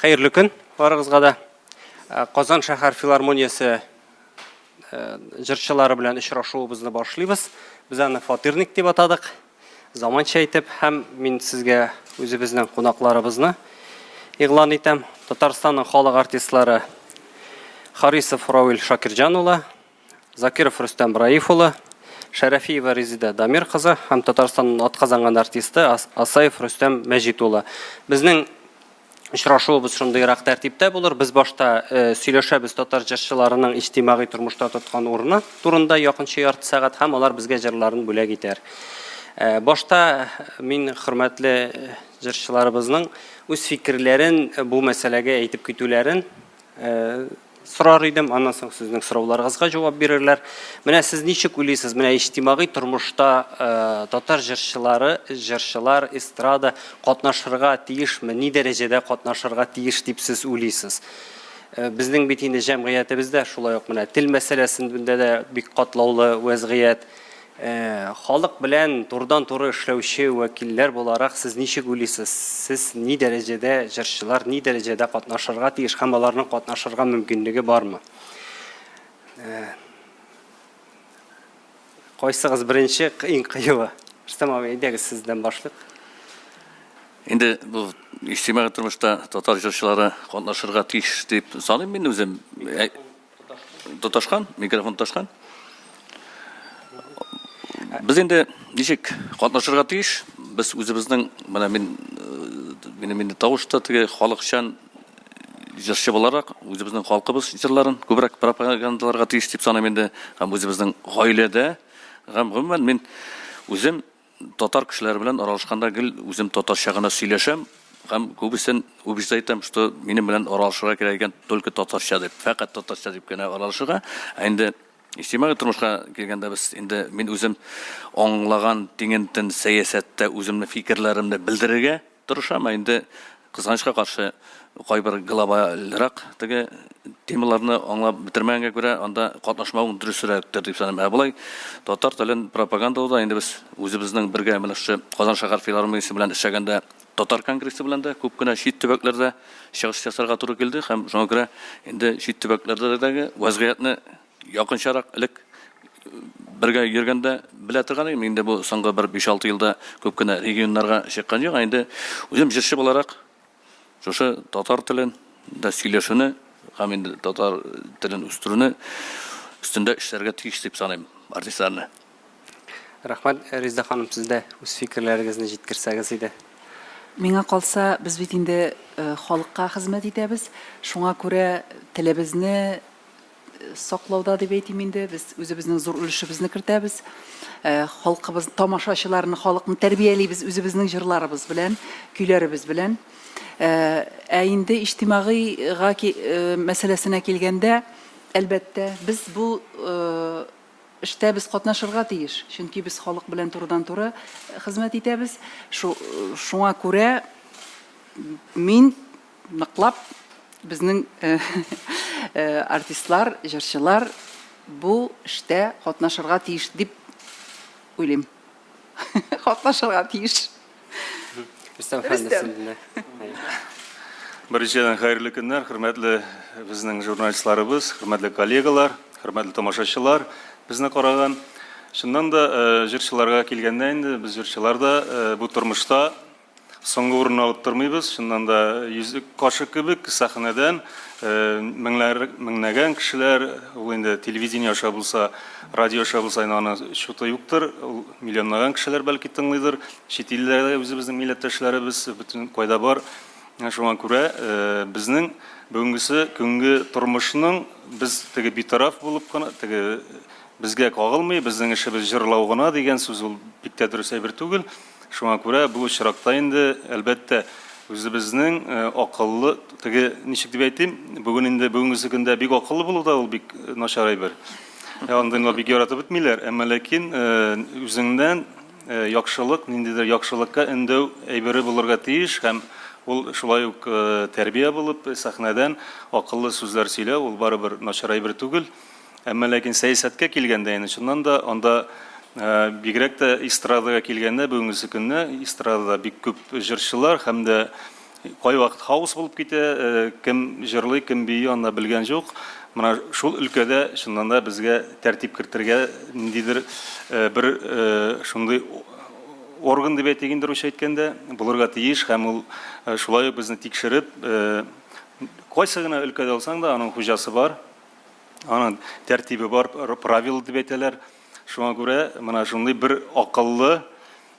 Хәерле көн барыгызга да. Э, Казан шәһәр филармониясе э, җырчылары белән очрашуыбызны башлыйбыз. Без аны фатирник дип атадык. Заманча итеп һәм мин сезгә үзебезнең кунакларыбызны игълан итәм. Татарстанның халык артистлары Харисов Равил Шакирҗан улы, Закиров Рөстәм Раиф улы, Шәрәфиева Резидә Дамир кызы һәм Татарстанның атказанган артисты Асаев Рөстәм Мәҗит улы. Безнең очрашуыбыз шундыйрак тәртиптә булыр. Без башта э, сөйләшәбез татар җырчыларының иҗтимагый тормышта тоткан урыны турында якынча ярты сәгать һәм алар безгә җырларын бүләк итәр. Э, башта мин хөрмәтле э, җырчыларыбызның үз фикерләрен бу мәсьәләгә әйтеп китүләрен сорар идем, аннан соң сезнең сорауларыгызга җавап бирерләр. Менә сез ничек уйлыйсыз, менә иҗтимагый тормышта э, татар җырчылары, җырчылар, эстрада катнашырга тиешме, ни дәрәҗәдә катнашырга тиеш дип сез уйлыйсыз? Э, безнең бит инде җәмгыятебездә шулай ук менә тел мәсьәләсендә дә бик катлаулы вәзгыять. Э, халык белән турыдан-туры эшләүче вәкилләр буларак сез ничек уйлыйсыз? Сез ни дәрәҗәдә җырчылар ни дәрәҗәдә катнашырга тиеш һәм аларның катнашырга мөмкинлеге бармы? Э, кайсыгыз беренче, иң кыюы? Рөстәм абый, әйдәгез сездән башлыйк. Инде бу иҗтимагый тормышта татар җырчылары катнашырга тиеш дип саныйм мин үзем. Э, Тоташкан, микрофон тоташкан. Без инде ничек катнашырга тиеш? Без үзебезнең менә мин э, минем инде тавыш та теге халыкчан җырчы буларак үзебезнең халкыбыз җырларын күбрәк пропагандаларга тиеш дип саныйм инде. Һәм үзебезнең гаиләдә һәм гомумән мин үзем Татар кешеләре белән аралашканда гел үзем татарча гына сөйләшәм һәм күбесен убеждать итәм, что минем белән аралашырга кирәк икән только татарча дип, фәкать татарча дип кенә аралашырга. Ә инде иҗтимагый тормышка килгәндә без инде мин үзем аңлаган тиңентен сәясәттә үземнең фикерләремне белдерергә тырышам, ә инде кызганычка каршы кайбер глобальрак теге темаларны аңлап бетермәгәнгә күрә анда катнашмавың дөресрәктер дип саныйм. Ә болай татар телен пропагандалауда инде без үзебезнең бергә менә шушы Казан шәһәр филармониясе белән эшләгәндә татар конгрессы белән дә күп кенә чит төбәкләрдә чыгыш ясарга туры килде һәм шуңа күрә инде чит төбәкләрдәге вәзгыятьне Якынчарак элек бергә йөргәндә белә торган идем. Инде бу соңгы бер 5-6 елда күп кенә регионнарга чыккан юк. Ә инде үзем җырчы буларак шушы татар телен дә сөйләшүне һәм инде татар телен үстерүне өстендә эшләргә тиеш дип саныйм артистларны. Рәхмәт, Резеда ханым, сез дә үз фикерләрегезне җиткерсәгез иде. Миңа калса, без бит инде халыкка хезмәт итәбез. Шуңа күрә телебезне саклауда дип әйтим инде, без үзебезнең зур өлешебезне кертәбез. Э, халкыбыз, тамашачыларны, халыкны тәрбиялибез үзебезнең җырларыбыз белән, көйләребез белән. Э, ә инде иҗтимагыйга э, мәсьәләсенә килгәндә, әлбәттә, без бу эштә без катнашырга тиеш, чөнки без халык белән турыдан-туры хезмәт итәбез. Шуңа күрә мин Ныклап безнең артистлар, җырчылар бу эштә катнашырга тиеш дип уйлыйм. Катнашырга тиеш. Рөстәм әфәнде, Беренчедән, хәерле көннәр, хөрмәтле безнең журналистларыбыз, хөрмәтле коллегалар, хөрмәтле тамашачылар, безне караган. Чыннан да, җырчыларга килгәндә инде, без җырчылар да бу тормышта Соңгы урынны алып тормыйбыз, чыннан да йөзек кашы кебек сәхнәдән меңләр, меңнәгән кешеләр, ул инде телевидение аша булса, радио аша булса, инде аны чуты юктыр, ул миллионлаган кешеләр бәлки тыңлыйдыр. Чит илләрдә үзебезнең милләттәшләребез бөтен кайда бар. Шуңа күрә безнең бүгенгесе көнге тормышның без теге битараф булып кына, теге безгә кагылмый, безнең эшебез җырлау гына дигән сүз ул бик тә дөрес әйбер түгел. Шуңа күрә бу очракта инде, әлбәттә, үзебезнең акыллы, теге, ничек дип әйтим, бүген инде, бүгенгесе көндә бик акыллы булу да ул бик начар әйбер. Андыйны бик яратып бетмиләр, әмма ләкин үзеңнән яхшылык, ниндидер яхшылыкка өндәү әйбере булырга тиеш һәм ул шулай ук тәрбия булып, сәхнәдән акыллы сүзләр сөйләү, ул барыбер начар әйбер түгел. Әмма ләкин сәясәткә килгәндә, инде чыннан да анда бигрәк тә эстрадага килгәндә, бүгенгесе көнне эстрадада бик күп җырчылар һәм дә Кайвакыт хаос булып китә, кем җырлый, кем бии, анда белгән җук. Менә шул өлкәдә чыннан да безгә тәртип кертергә ниндидер бер шундый орган дип әйтик инде русча әйткәндә, булырга тиеш һәм ул шулай ук безне тикшереп, кайсы гына өлкәдә алсаң да, аның хуҗасы бар, аның тәртибе бар, правила дип әйтәләр. Шуңа күрә менә шундый бер акыллы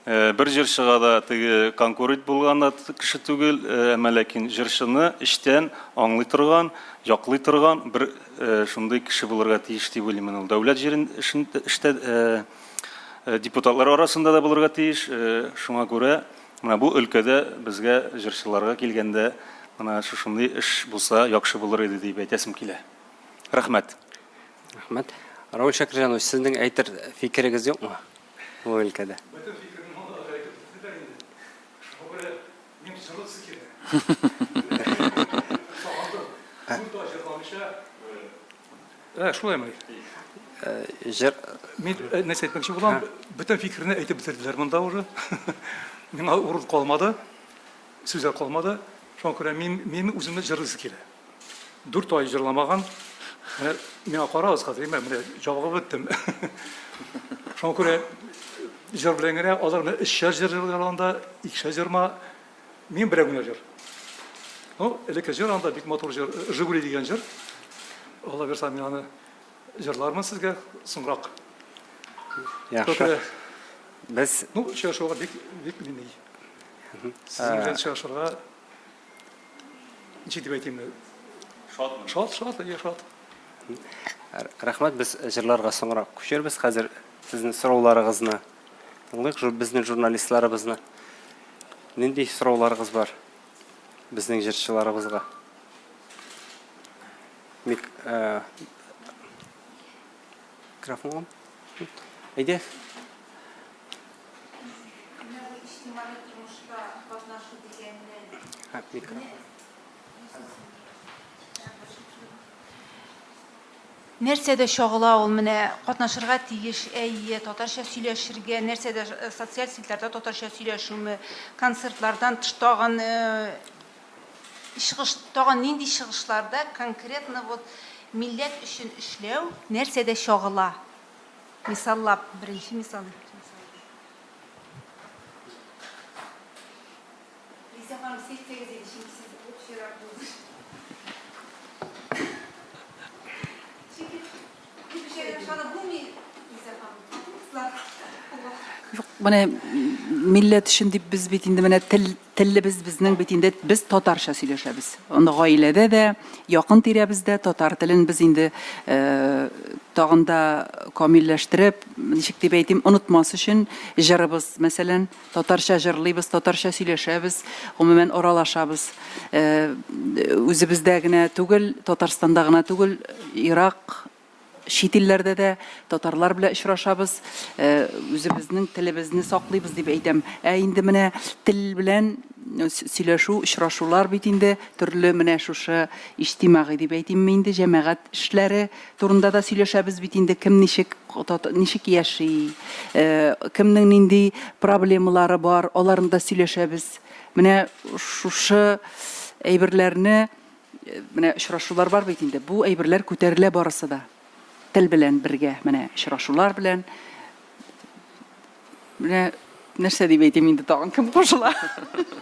бер җырчыга да теге конкурент булган да кеше түгел, әмма ләкин җырчыны эчтән аңлый торган, яклый торган бер шундый кеше булырга тиеш дип уйлыйм мин. Ул дәүләт җирен эштә депутатлар арасында да булырга тиеш. Шуңа күрә менә бу өлкәдә безгә җырчыларга килгәндә менә шушындый эш булса яхшы булыр иде дип әйтәсем килә. Рәхмәт. Рәхмәт. Равил Шәкерҗанович, сезнең әйтер фикерегез юкмы бу өлкәдә? Бөтен фикерне алар әйтеп бетерделәр инде. Шуңа күрә минем җырлыйсы килә. Сагындым. Дүрт ай җырламыйча. Ә, шулаймы? Җыр Мин нәрсә әйтмәкче булам, бөтен фикерне әйтеп бетерделәр монда уже. Миңа урын калмады, сүзләр калмады. Шуңа күрә мин, мин үземне җырлыйсы килә. Дүрт ай җырламаган. Менә миңа карагыз хәзер, әйме, менә җавабы беттем. Шуңа күрә җыр белән генә, алар менә өчшәр җыр җырлыйлар анда, икешәр җырма. Мин берәү генә җыр. Ну, элекке җыр анда бик матур җыр, Жигули дигән җыр. Алла бирса, мин аны җырлармын сезгә соңрак. Яхшы. Без Ну, очрашуга бик бик мин. Сезнең белән очрашырга Ничек дип әйтим? Шатмын. Шат, шат, әйе, шат. Рәхмәт, без җырларга соңрак күчербез. Хәзер сезнең сорауларыгызны тыңлыйк, безнең журналистларыбызны. Нинди сорауларыгыз бар безнең җырчыларыбызга? Мик, э, микрофон. Әйдә. Менә бу иҗтимагый тормышта катнашу дигәннән. Нәрсәдә чагыла ул менә катнашырга тиеш, әйе, татарча сөйләшергә, нәрсәдә социаль челтәрдә татарча сөйләшүме, концертлардан тыш тагын чыгыш, тагын нинди чыгышларда конкретно вот милләт өчен эшләү нәрсәдә чагыла? Мисаллап, беренче мисал. Лиза ханым, сез әйтсәгез иде, чөнки сез общийрак булды. Чөнки күп кешегә ышанып булмый, Лиза ханым. Кызлар, Юк, менә милләт өчен дип без бит инде менә тел Телебез безнең бит инде, без татарча сөйләшәбез. Анда гаиләдә дә, якын тирәбездә татар телен без инде тагын да камилләштереп, ничек дип әйтим, онытмас өчен җырыбыз, мәсәлән, татарча җырлыйбыз, татарча сөйләшәбез, гомумән аралашабыз. Үзебездә генә түгел, Татарстанда гына түгел, ерак Чит илләрдә дә татарлар белән очрашабыз, үзебезнең телебезне саклыйбыз дип әйтәм. Ә инде менә тел белән сөйләшү, очрашулар бит инде төрле менә шушы иҗтимагый дип әйтимме инде, җәмәгать эшләре турында да сөйләшәбез бит инде, кем ничек ничек яши, кемнең нинди проблемалары бар, аларны да сөйләшәбез. Менә шушы әйберләрне Менә очрашулар бар бит инде. Бу әйберләр күтәрелә барысы да. Тел белән бергә, менә очрашулар белән. Менә нәрсә дип әйтим инде тагын кем кушыла?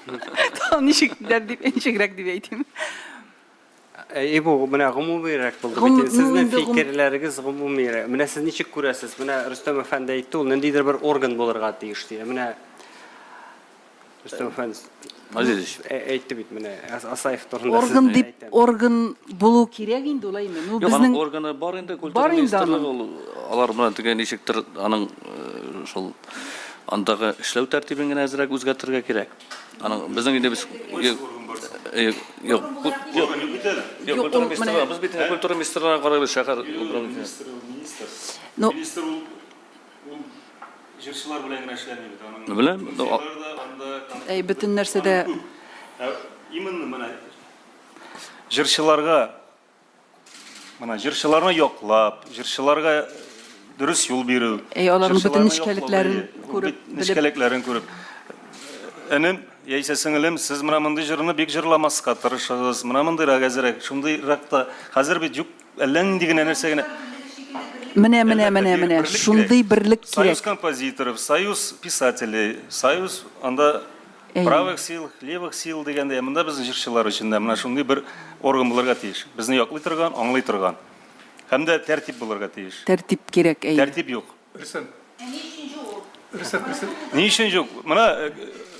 Тагын ничекләр дип, ничегрәк дип әйтим? Әй, бу менә гомумирәк булды бит инде. Сезнең фикерләрегез гомумирәк. Менә сез ничек күрәсез? Менә Рөстәм әфәнде әйтте, ул ниндидер бер орган булырга тиеш ди. Менә Рөстәм әфәнде Азизович. Әйтте бит менә Асаев турында. Орган дип орган булу кирәк инде ул әйме? Ну безнең органы бар инде культура министрлыгы ул алар белән теге ничектер аның шул андагы эшләү тәртибен генә әзрәк үзгәртергә кирәк. Аның безнең инде без юк юк юк культура министрлыгы без бит культура министрлыгына карыйбыз шәһәр управлениесе. Министр ул Ул җырчылар белән генә эшләми бит, аның Беләм, музейлар да анда, Әй, бөтен нәрсәдә. Аның күп. Ә именно менә җырчыларга менә җырчыларны яклап, җырчыларга дөрес юл бирү. Әй, аларның бөтен нечкәлекләрен күреп, белеп. Нечкәлекләрен күреп. Энем. яисә сеңелем, сез менә мондый җырны бик җырламаска тырышыгыз, менә мондыйрак әзерәк, шундыйрак та. Хәзер бит юк, әллә нинди генә нәрсә генә. Менә, менә, Әлбәттә, менә, менә, берлек шундый кирәк. берлек Союз кирәк. композиторов, союз писателей, союз анда Әйе. правых сил, левых сил дигәндәй, монда безнең җырчылар өчен дә менә шундый бер орган булырга тиеш. Безне яклый торган, аңлый торган. Һәм дә тәртип булырга тиеш. Тәртип кирәк, әйе. Тәртип юк. Рөстәм. Ә ни өчен юк ул? Рөстәм, Рөстәм. Ни өчен юк? Менә э,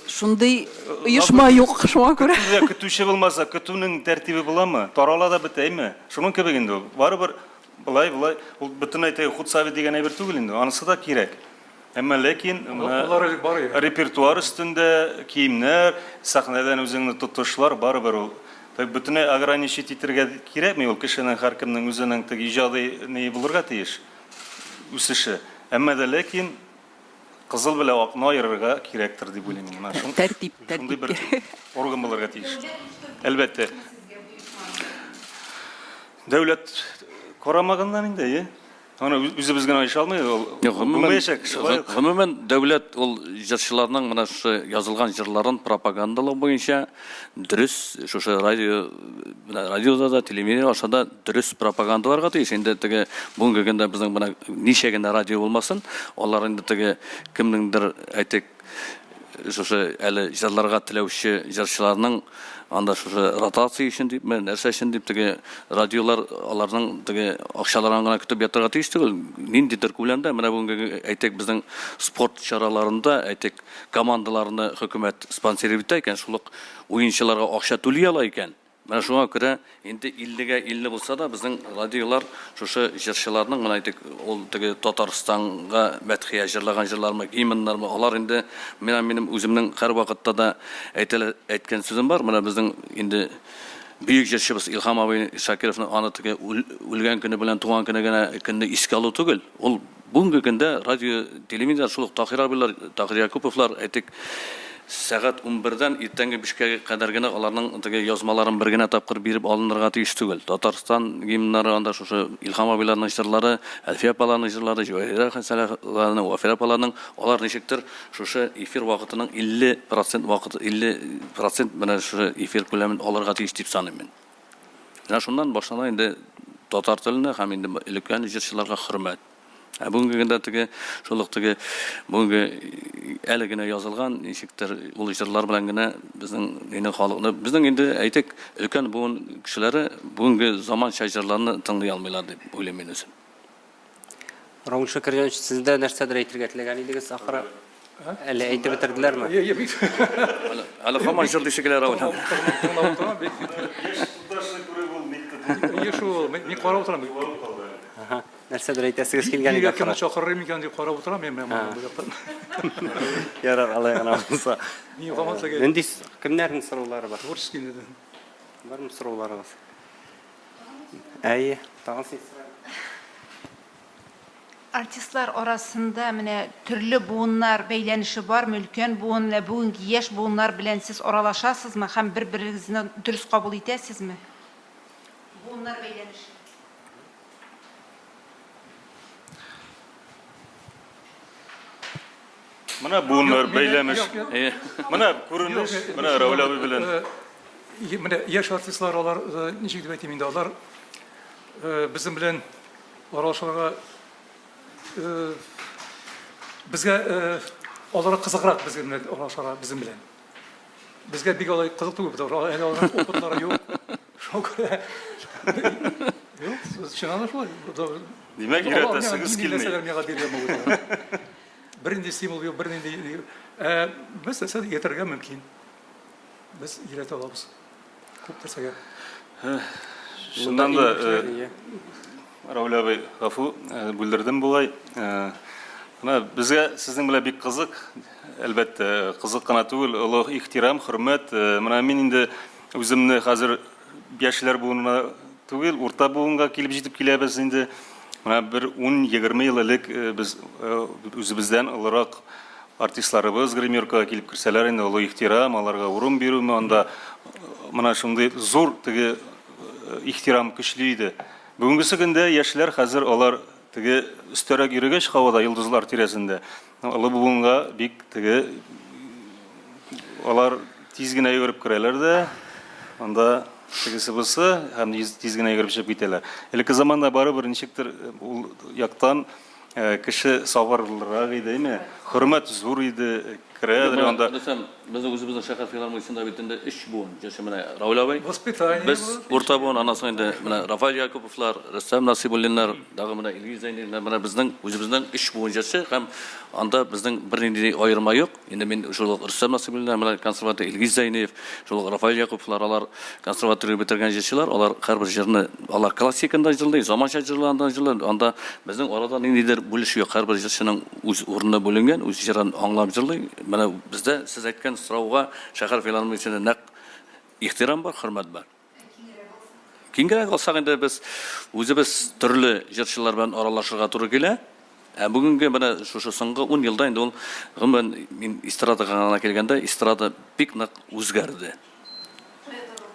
Шундый оешма юк, шуңа күрә. Көтүдә көтүче булмаса, көтүнең тәртибе буламы? Тарала да бетәйме? Шуның кебек инде ул. Барыбер былай, былай, ул бөтенләй теге худсовет дигән әйбер түгел инде. Анысы да кирәк. Әмма ләкин менә Алар элек бар иде. репертуар өстендә киемнәр, сәхнәдән үзеңне тотышлар барыбер ул. Так бөтенләй ограничить итергә кирәкми ул кешенең һәркемнең үзенең теге иҗади ние булырга тиеш. Үсеше. Әмма дә ләкин кызыл белән акны аерырга кирәктер дип уйлыйм мин. Менә шун, Тәртип, шундый тәртип бер кирәк. орган булырга тиеш. Әлбәттә. Дәүләт карамаганнан инде, әйе. Аны үзебез генә оеша алмый, ул Юк, гомумән, булмаячак, шулай ук. гомумән дәүләт ул җырчыларның менә шушы язылган җырларын пропагандалау буенча дөрес шушы радио менә радиода да, телевидение аша да дөрес пропагандаларга тиеш. Инде теге бүгенге көндә безнең менә ничә генә радио булмасын, алар инде теге кемнеңдер, әйтик, шушы әле җырларга теләүче җырчыларның анда шушы ротация өчен дипме, нәрсә өчен дип теге радиолар аларның теге акчаларын гына көтеп ятарга тиеш түгел. Ниндидер күләмдә менә бүгенге, әйтик, безнең спорт чараларында, әйтик, командаларны хөкүмәт спонсировать итә икән, шул ук уенчыларга акча түли ала икән. Менә шуңа күрә инде иллегә 50 булса да, безнең радиолар шушы җырчыларның, менә әйтик, ул теге Татарстанга мәдхия җырлаган җырлармы, гимннармы, алар инде менә минем үземнең һәрвакытта да әйтәлә, әйткән сүзем бар, менә безнең инде бөек җырчыбыз Илһам абый Шакировны аны теге үлгән көне белән туган көне генә көнне искә алу түгел, ул Бүгенге көндә радио, телевидение, шул ук Таһир абыйлар, Таһир Якуповлар, әйтик, сәгать унбердән иртәнге бишкә кадәр генә аларның теге язмаларын бер генә тапкыр биреп алынырга тиеш түгел. Татарстан гимннары анда шушы Илһам абыйларның җырлары, Әлфия апаларның җырлары, Җәвәһирә Хәсәловаларның, Вафирә апаларның, алар ничектер шушы эфир вакытының 50 процент вакыты, 50 процент менә шушы эфир күләмен алырга тиеш дип саныйм мин. Менә шуннан башлана инде татар теленә һәм инде өлкән җырчыларга хөрмәт. Ә бүгенге көндә теге шул ук теге бүгенге әле генә язылган ничектер ул җырлар белән генә безнең инде халыкны безнең инде әйтик өлкән буын кешеләре бүгенге заманча җырларны тыңлый алмыйлар дип уйлыйм мин үзем. Равил Шакирҗанович, сез дә нәрсәдер әйтергә теләгән идегез, ахыры. Әле әйтеп бетерделәрме? Е, е, бик. Әле һаман җырлыйсы шикелле Равил. Тыңлап утырам, бик. Яшь туташны күреп ул никтер. Е, шул, мин карап утырам. Ага. Нәрсәдер әйтәсегез килгән иде. Нигә кемне чакырыр микән дип карап утырам мин менә бу яктан. Ярар, алай гына булса. Мин һаман теге. Нинди кемнәрнең сораулары бар? Творческий инде. Бармы сорауларыгыз? Әйе, тагын син сора. Артистлар арасында менә төрле буыннар бәйләнеше бармы? Өлкән буын, менә бүгенге яшь буыннар белән сез аралашасызмы һәм бер-берегезне дөрес кабул итәсезме? Буыннар бәйләнеше. Менә буыннар бәйләмеш. Менә күренеш, менә Равил абый белән. Менә яшь артистлар алар ничек дип әйтим инде, алар безнең белән аралашырга безгә аларга кызыграк безнең белән аралашырга безнең белән. Безгә бик алай кызык түгел, потому что әле аларның опытлары юк. Шуңа күрә Юк, чыннан да шулай. Димәк, өйрәтәсегез килми. Нәрсәләр миңа бирергә могут. Бернинди стимул юк, бернинди. Ә без нәрсә өйрәтергә мөмкин. Без өйрәтә алабыз. Күп нәрсәгә. Чыннан да, Равил абый, гафу, бүлдердем болай. Менә безгә сезнең белән бик кызык, әлбәттә, кызык кына түгел, олы ихтирам, хөрмәт. Менә мин инде үземне хәзер яшьләр буынына түгел, урта буынга килеп җитеп киләбез инде. Менә бер 10-20 ел элек без үзебездән олырак артистларыбыз гримеркага килеп керсәләр инде олы ихтирам, аларга урын бирүме, анда менә шундый зур теге ихтирам көчле иде. Бүгенгесе көндә яшьләр хәзер алар теге өстәрәк йөрегәч һавада йолдызлар тирәсендә, олы буынга бик теге алар. Тиз генә йөгереп керәләр дә, анда тегесе-бусы һәм тиз генә йөгереп чыгып китәләр. Элекке заманда барыбер ничектер ул яктан кеше сабырлырак иде, әйме? Хөрмәт зур иде, керәдер анда. Рөстәм, безнең үзебезнең шәһәр филармониясендә бит инде өч буын җырчы менә Равил абый. Воспитание Без урта буын, аннан соң инде менә Рафаэль Якуповлар, Рөстәм Насыйбуллиннар, тагы менә Илгиз Зәйнуллиннар, менә безнең үзебезнең өч буын җырчы һәм анда безнең бернинди аерма юк. Инде мин шул ук Рөстәм Насыйбуллин, менә консерватория Илгиз Зәйниев, шул ук Рафаэль Якуповлар, алар консерватория бетергән җырчылар, алар һәрбер җырны, алар классиканы да җырлый, заманча җырларны да җырлый. Анда безнең арада ниндидер бүлеш юк. Һәрбер җырчының үз урыны бүленгән, үз җырын аңлап җырлый. Менә бездә сез әйткән сорауга шәһәр филармониясендә нәкъ ихтирам бар, хөрмәт бар. Киңрәк алсак инде без үзебез төрле җырчылар белән аралашырга туры килә. Ә бүгенге менә шушы соңгы 10 елда инде ул гомумән мин эстрадага гына килгәндә эстрада бик нык үзгәрде.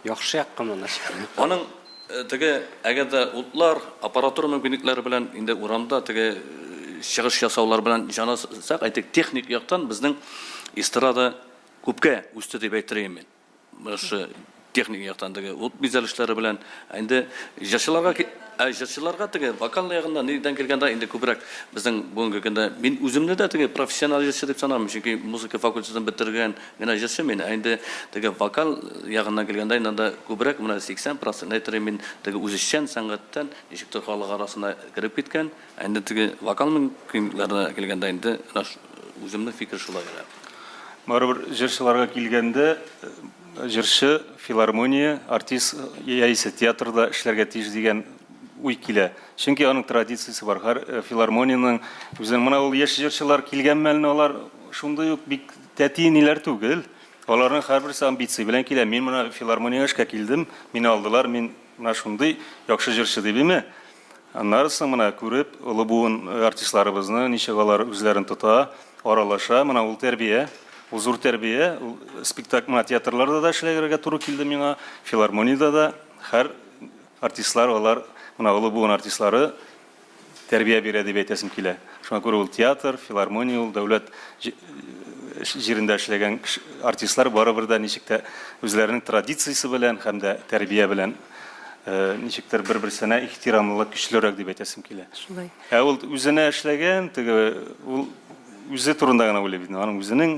Яхшы яккамы, начар? Аның э, теге әгәр дә утлар, аппаратура мөмкинлекләре белән инде урамда теге э, чыгыш ясаулар белән җанасак, әйтик, техник яктан безнең эстрада күпкә үсте дип әйтер идем мин. Шушы техник яктан теге ут бизәлешләре белән. Ә инде җырчыларга ә җырчыларга теге вокал ягыннан нидән килгәндә инде күбрәк безнең бүгенге көндә мин үземне дә теге профессиональ җырчы дип санамыйм, чөнки музыка факультетын бетергән генә җырчы мин. Ә инде теге вокал ягыннан килгәндә инде анда күбрәк менә 80 процент әйтер мин теге үзешчән сәнгатьтән ничектер халык арасына кереп киткән. Ә инде теге вокал мөмкинлекләренә килгәндә инде менә үземнең фикер шулай гына. Барыбер җырчыларга килгәндә, җырчы филармония, артист яисә театрда эшләргә тиеш дигән уй килә. Чөнки аның традициясе бар. Һәр филармониянең үзенең менә ул яшь җырчылар килгән мәлне алар шундый ук бик тәти ниләр түгел. Аларның һәрберсе амбиция белән килә. Мин менә филармониягә эшкә килдем, мине алдылар, мин менә шундый яхшы җырчы дип, име? Аннары соң менә күреп, олы буын артистларыбызны, ничек алар үзләрен тота, аралаша, менә ул тәрбия, ул зур тәрбия, ул спектакль, менә театрларда да эшләргә туры килде миңа, филармониядә дә һәр артистлар, алар, менә олы буын артистлары тәрбия бирә дип әйтәсем килә. Шуңа күрә ул театр, филармония, ул дәүләт җирендә эшләгән артистлар барыбер дә ничек тә үзләренең традициясе белән һәм дә тәрбия белән ничектер бер-берсенә ихтирамлылык көчлерәк дип әйтәсем килә. Шулай. Ә ул үзенә эшләгән, теге ул үзе турында гына уйлый бит. Аның үзенең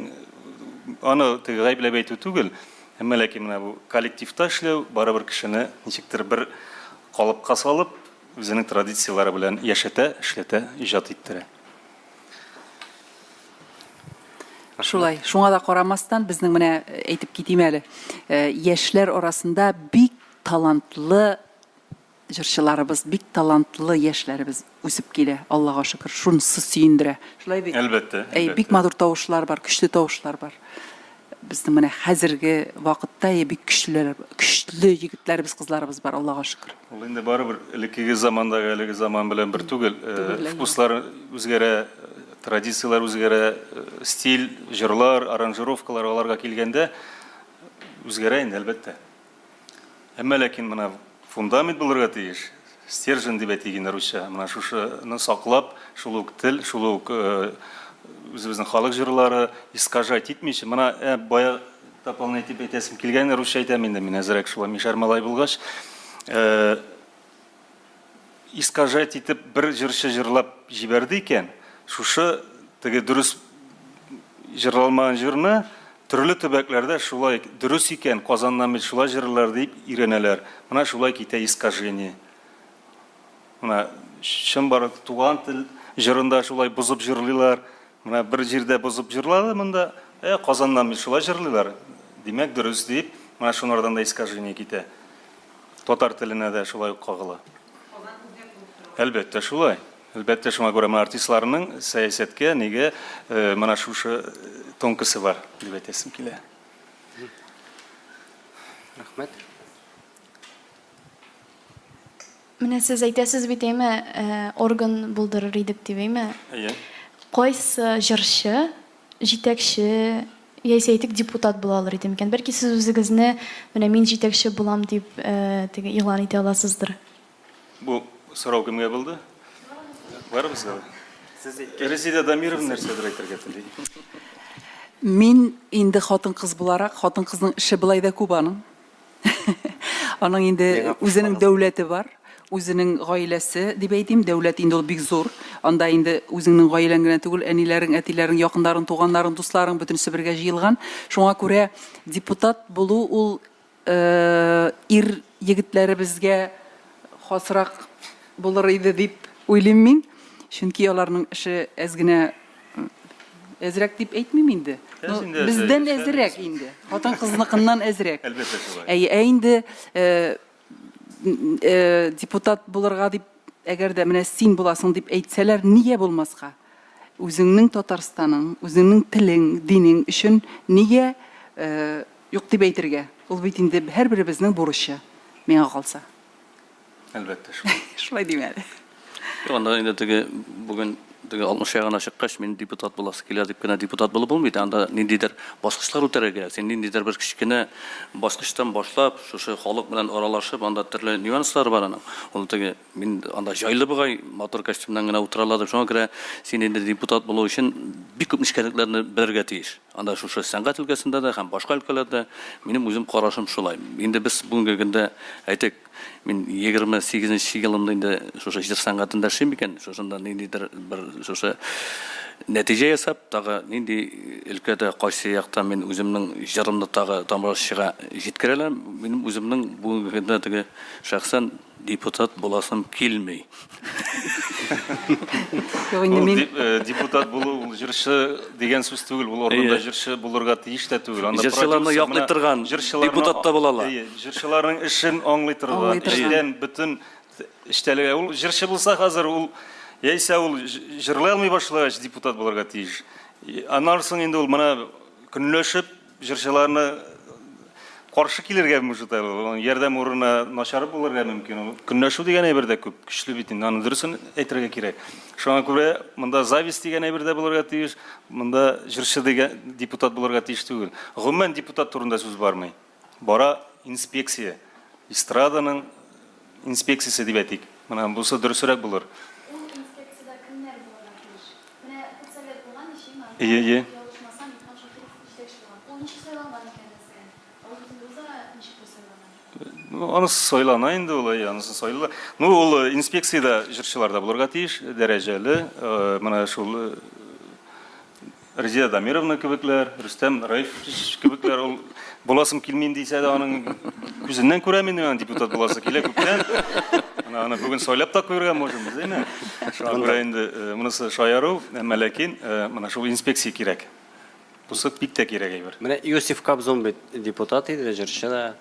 аны теге гаепләп әйтү түгел, әмма ләкин менә бу коллективта эшләү барыбер кешене ничектер бер калыпка салып, үзенең традицияләре белән яшәтә, эшләтә, иҗат иттерә. Шулай. Шуңа да карамастан, безнең менә әйтеп китим әле, яшьләр арасында бик талантлы җырчыларыбыз, бик талантлы яшьләребез үсеп килә, Аллага шөкер. Шунысы сөендерә. Шулай бит? Әлбәттә. Әй, бик матур тавышлар бар, көчле тавышлар бар. Безнең менә хәзерге вакытта әй, бик көчлеләр, көчле егетләребез, кызларыбыз бар, Аллага шөкер. Ул инде барыбер элеккеге замандагы әлеге заман белән бер түгел. Вкуслар үзгәрә, традицияләр үзгәрә, стиль, җырлар, аранжировкалар аларга килгәндә үзгәрә инде, әлбәттә. Әмма ләкин менә фундамент булырга тиеш, стержень дип әйтик инде русча. Менә шушыны саклап, шул ук тел, шул ук үзебезнең халык җырлары искажать итмичә, менә ә, бая дополнять итеп әйтәсем килгән, русча әйтәм инде мин әзрәк шулай мишәр малай булгач. Искажать итеп бер җырчы җырлап җибәрде икән, шушы теге дөрес җырлалмаган җырны төрле төбәкләрдә шулай дөрес икән, Казаннан бит шулай җырлыйлар дип өйрәнәләр. Менә шулай китә искажение. Менә чынбарлык туган тел җырында шулай бозып җырлыйлар. Менә бер җирдә бозып җырлады монда, ә Казаннан бит шулай җырлыйлар, димәк дөрес дип, менә шунардан да искажение китә. Татар теленә дә шулай ук кагыла. Әлбәттә, шулай. Әлбәттә, шуңа күрә менә артистларның сәясәткә нигә менә шушы тонкосы бар дип әйтәсем килә. Рәхмәт. Менә сез әйтәсез бит, әйме, орган булдырыр идек дип, әйме? Әйе. Кайсы җырчы җитәкче, яисә әйтик, депутат була алыр иде микән? Бәлки сез үзегезне, менә мин җитәкче булам дип, теге игълан итә аласыздыр? Бу сорау кемгә булды? Барыбызга да. Резеда Дамировна нәрсәдер әйтергә тели. Мин инде хатын-кыз буларак, хатын-кызның эше болай да күп аның. Аның инде үзенең дәүләте бар, үзенең гаиләсе дип әйтим, дәүләт инде ул бик зур. Анда инде үзеңнең гаиләң генә түгел, әниләрең, әтиләрең, якыннарың, туганнарың, дусларың бөтенесе бергә җыелган. Шуңа күрә депутат булу ул ир егетләребезгә хасрак булыр иде дип уйлыйм мин. Чөнки аларның эше әз генә әзрәк дип әйтмим инде. Әз инде, әз, Бездән әз, әзрәк инде. Хатын-кызныкыннан әзрәк. Әлбәттә шулай. Әйе, ә инде депутат булырга дип, әгәр дә менә син буласың дип әйтсәләр, нигә булмаска? Үзеңнең Татарстаның, үзеңнең телең, динең өчен нигә юк дип әйтергә? Ул бит инде һәрберебезнең бурычы, миңа калса. Әлбәттә, шулай. Шулай дим әле. Юк, анда инде теге бүген теге 60 ягына чыккач, мин депутат буласы килә дип кенә депутат булып булмый. Анда ниндидер баскычлар үтәргә кирәк. Син ниндидер бер кечкенә баскычтан башлап, шушы халык белән аралашып, анда төрле нюанслар бар аның. Ул теге мин анда җайлы бугай, матур костюмнан генә утыра ала дип. Шуңа күрә син инде депутат булу өчен бик күп нечкәлекләрне белергә тиеш. Анда шушы сәнгать өлкәсендә дә һәм башка өлкәләрдә минем үзем карашым шулай. Инде без бүгенге көндә, әйтик, мин 28 нче елымда инде шушы җыр сәнгатендә эшлим икән, шушында ниндидер бер шушы нәтиҗә ясап, тагы нинди өлкәдә, кайсы якта мин үземнең җырымны тагы тамашачыга җиткерә алам, минем үземнең бүгенге көндә теге шәхсән Депутат буласым килми. Юк, инде Ул мин э, депутат булу ул җырчы дигән сүз түгел, ул органда Әйе. җырчы булырга тиеш тә түгел. Анда Җырчыларны продюсер, яклый менә торган җырчыларны- депутат та була ала. Әйе, җырчыларның эшен аңлый торган, Аңлый торган. эштән бөтен эчтәлеге. Ул җырчы булса хәзер ул яисә ул җ- җырлый алмый башлагач депутат булырга тиеш. И, Аннан соң инде ул менә көнләшеп Җырчыларны каршы килергә может әле, аның ярдәм урынына начар булырга мөмкин. Ул көнләшү дигән әйбер дә күп көчле бит инде, аны дөресен әйтергә кирәк. Шуңа күрә монда зависть дигән әйбер дә булырга тиеш, монда җырчы дигән депутат булырга тиеш түгел. Гомумән депутат турында сүз бармый. Бара инспекция, эстраданың инспекциясе дип әйтик. Менә бусы дөресрәк булыр. Ул инспекциядә кемнәр булырга тиеш? Менә худсовет булган ич, име? Ие, ие. Ялгышмасам, Илһам Шакиров җитәкче булган. Ул ничек сайланган икән, мәсәлән? Ул бит инде үзара ничектер сайлана. Ну, анысы сайлана инде ул, әйе, анысын сайлыйлар. Ну, ул э, инспекциядә җырчылар да булырга тиеш, дәрәҗәле. Э, менә шул э, Резеда Дамировна кебекләр, Рөстәм Раифович кебекләр, ул буласым килми дисә дә аның күзеннән күрәм инде, аның депутат буласы килә күптән. Менә аны бүген сайлап та куярга можем без, әйме? Шуңа күрә инде э, монысы шаяру, әмма ләкин э, менә шул инспекция кирәк. Бусы бик тә кирәк әйбер. Менә Иосиф Кобзон бит депутат иде, җырчы да.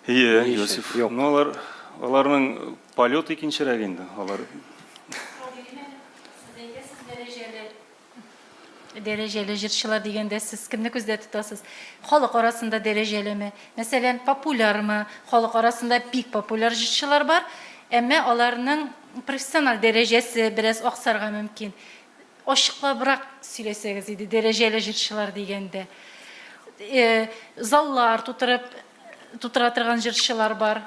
Ие, Ни өчен? Иосиф. Юк. Ну, алар, аларның полет икенчерәк инде. Алар Сез әйтәсез дәрәҗәле. Дәрәҗәле җырчылар дигәндә сез кемне күздә тотасыз? Халык арасында дәрәҗәлеме? Мәсәлән, популярмы? Халык арасында бик популяр җырчылар бар, әмма аларның профессиональ дәрәҗәсе бераз аксарга мөмкин. Ачыклабрак сөйләсәгез иде, дәрәҗәле җырчылар дигәндә. Заллар тутырып, тутыра торган җырчылар бар.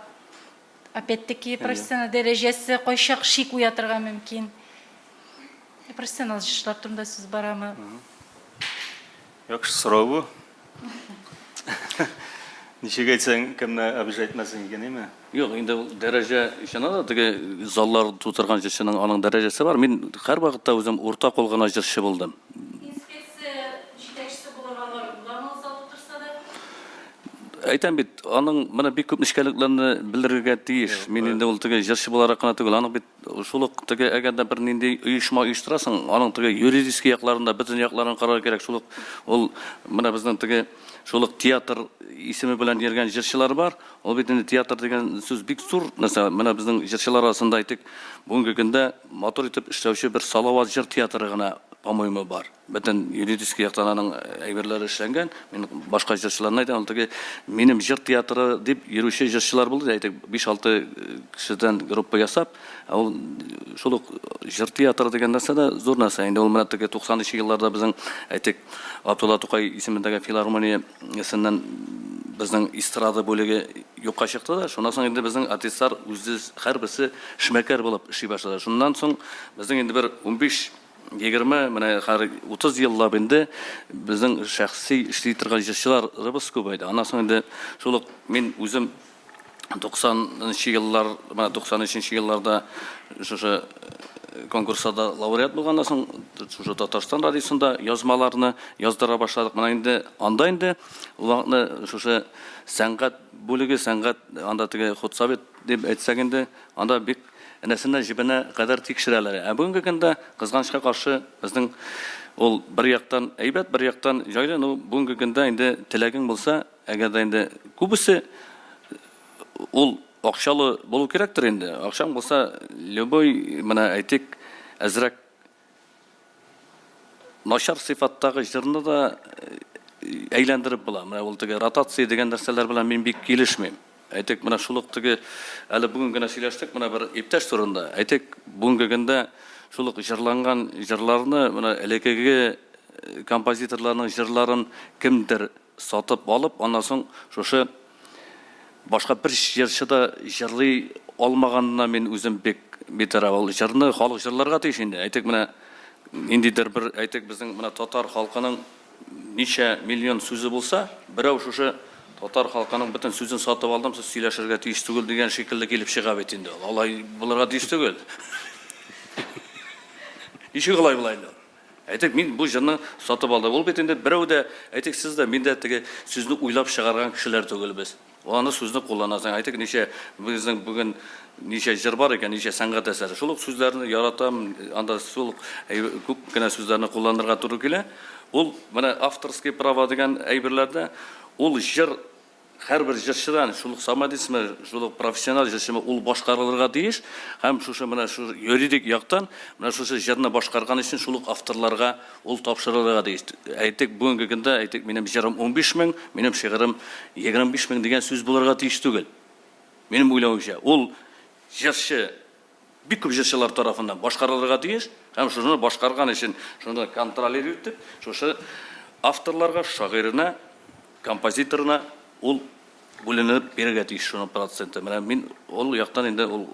Опять-таки, профессиональ дәрәҗәсе кайчак шик уятырга мөмкин. Профессионал җырчылар турында сүз барамы? Яхшы сорау бу. Ничек әйтсәң, кемне обижать итмәсең икән, әйме? Юк, инде ул дәрәҗә чыннан да теге заллар тутырган җырчының аның дәрәҗәсе бар. Мин һәрвакытта үзем урта кул гына җырчы булдым. Инспекция җитәкчесе булырга лаек буламы ул зал тутырса да? Әйтәм бит, аның менә бик күп нечкәлекләрне белергә тиеш. Мин инде ул теге җырчы буларак кына түгел, аның бит шул ук теге әгәр дә бер нинди оешма оештырасың, аның теге юридический якларын да, бөтен якларын карарга кирәк. Шул ук ул менә безнең теге шул ук театр исеме белән йөргән җырчылар бар. Ул бит инде театр дигән сүз бик зур нәрсә. Менә безнең җырчылар арасында әйтик, бүгенге көндә матур итеп эшләүче бер Салават җыр театры гына, по-моему, бар. Бөтен юридический яктан аның әйберләре эшләнгән. Мин башка җырчыларны әйтәм, ул теге минем җыр театры дип йөрүче җырчылар булды, әйтик, 5-6 кешедән группа ясап, ә ул шул ук җыр театры дигән нәрсә дә зур нәрсә. Инде ул менә теге 90 нчы елларда безнең, әйтик, Габдулла Тукай исемендәге филармониясеннән безнең эстрада бүлеге юкка чыкты да, шуннан соң инде безнең артистлар үзе һәрберсе эшмәкәр булып эшли башлады. Шуннан соң безнең инде бер 15. 20, менә хәзер 30 еллап инде безнең шәхси эшли торган җырчыларыбыз күбәйде. Аннан соң инде шул ук мин үзем 90 нчы еллар, менә 93 нче елларда шушы конкурсларда лауреат булганнан соң, шушы Татарстан радиосында язмаларны яздыра башладык. Менә инде анда инде ул вакытны шушы сәнгать бүлеге, сәнгать анда теге худсовет дип әйтсәк инде, анда бик энәсенә җебенә кадәр тикшерәләр. Ә бүгенге көндә, кызганычка каршы, безнең ул бер яктан әйбәт, бер яктан җайлы, но бүгенге көндә инде теләгең булса, әгәр дә инде күбесе ул акчалы булу кирәктер инде. Акчаң булса, любой, менә әйтик, әзрәк начар сыйфаттагы җырны да әйләндереп була. Менә ул теге ротация дигән нәрсәләр белән мин бик килешмим. Әйтик, менә шул ук теге әле бүген генә сөйләштек менә бер иптәш турында. Әйтик, бүгенге көндә шул ук җырланган җырларны менә элеккеге композиторларның җырларын кемдер сатып алып, аннан соң шушы башка бер җырчы да җырлый алмаганына мин үзем бик битараф. Ул җырны халык җырларга тиеш инде. Әйтик, менә ниндидер бер, әйтик, безнең менә татар халкының ничә миллион сүзе булса, берәү шушы татар халкының бөтен сүзен сатып алдым, сез сөйләшергә тиеш түгел дигән шикелле килеп чыга бит инде ул. Алай булырга тиеш түгел. Ничек алай була инде ул? Әйтик, мин бу җырны сатып алдым. Ул бит инде берәү дә, әйтик, сез дә, мин дә теге сүзне уйлап чыгарган кешеләр түгелбез. Аны сүзне кулланасың. Әйтик, ничә безнең бүген ничә җыр бар икән, ничә сәнгать әсәре. Шул ук сүзләрне яратам, анда шул ук күп кенә сүзләрне кулланырга туры килә. Ул менә авторский права дигән әйберләрдә ул җыр Һәрбер җырчыдан, шул ук самодисмы, шул ук профессиональ җырчымы, ул башкарылырга тиеш һәм шушы менә шу юридик яктан менә шушы җырны башкарган өчен шул ук авторларга ул тапшырылырга тиеш. Әйтик, бүгенге көндә, әйтик, минем җырым 15 мең, минем шигырем 25 мең дигән сүз булырга тиеш түгел. Минем уйлавымча, ул җырчы бик күп җырчылар тарафыннан башкарылырга тиеш һәм шуны башкарган өчен шуны контролировать итеп, шушы авторларга, шагыйренә, композиторына ул бүленеп бирергә тиеш шуның проценты. Менә мин ул яктан инде ул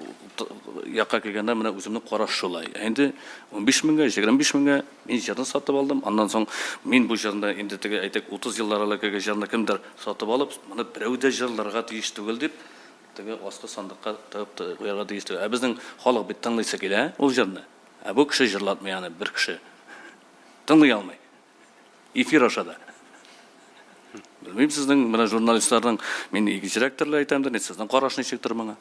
якка килгәндә менә үземнең караш шулай. Ә инде 15 меңгә, 25 меңгә мин җырны сатып алдым. Аннан соң мин бу җырны инде теге әйтик 30 еллар элеккеге җырны кемдер сатып алып, моны берәү дә җырларга тиеш түгел дип, Теге аскы сандыкка тыгып та куярга тиеш түгел. Ә безнең халык бит тыңлыйсы килә ул җырны. Ә бу кеше җырлатмый аны, бер кеше. Тыңлый алмый. Эфир аша да. Белмим, сезнең менә журналистларның, мин икенчерәк төрле әйтәмдер, сезнең караш ничектер моңа?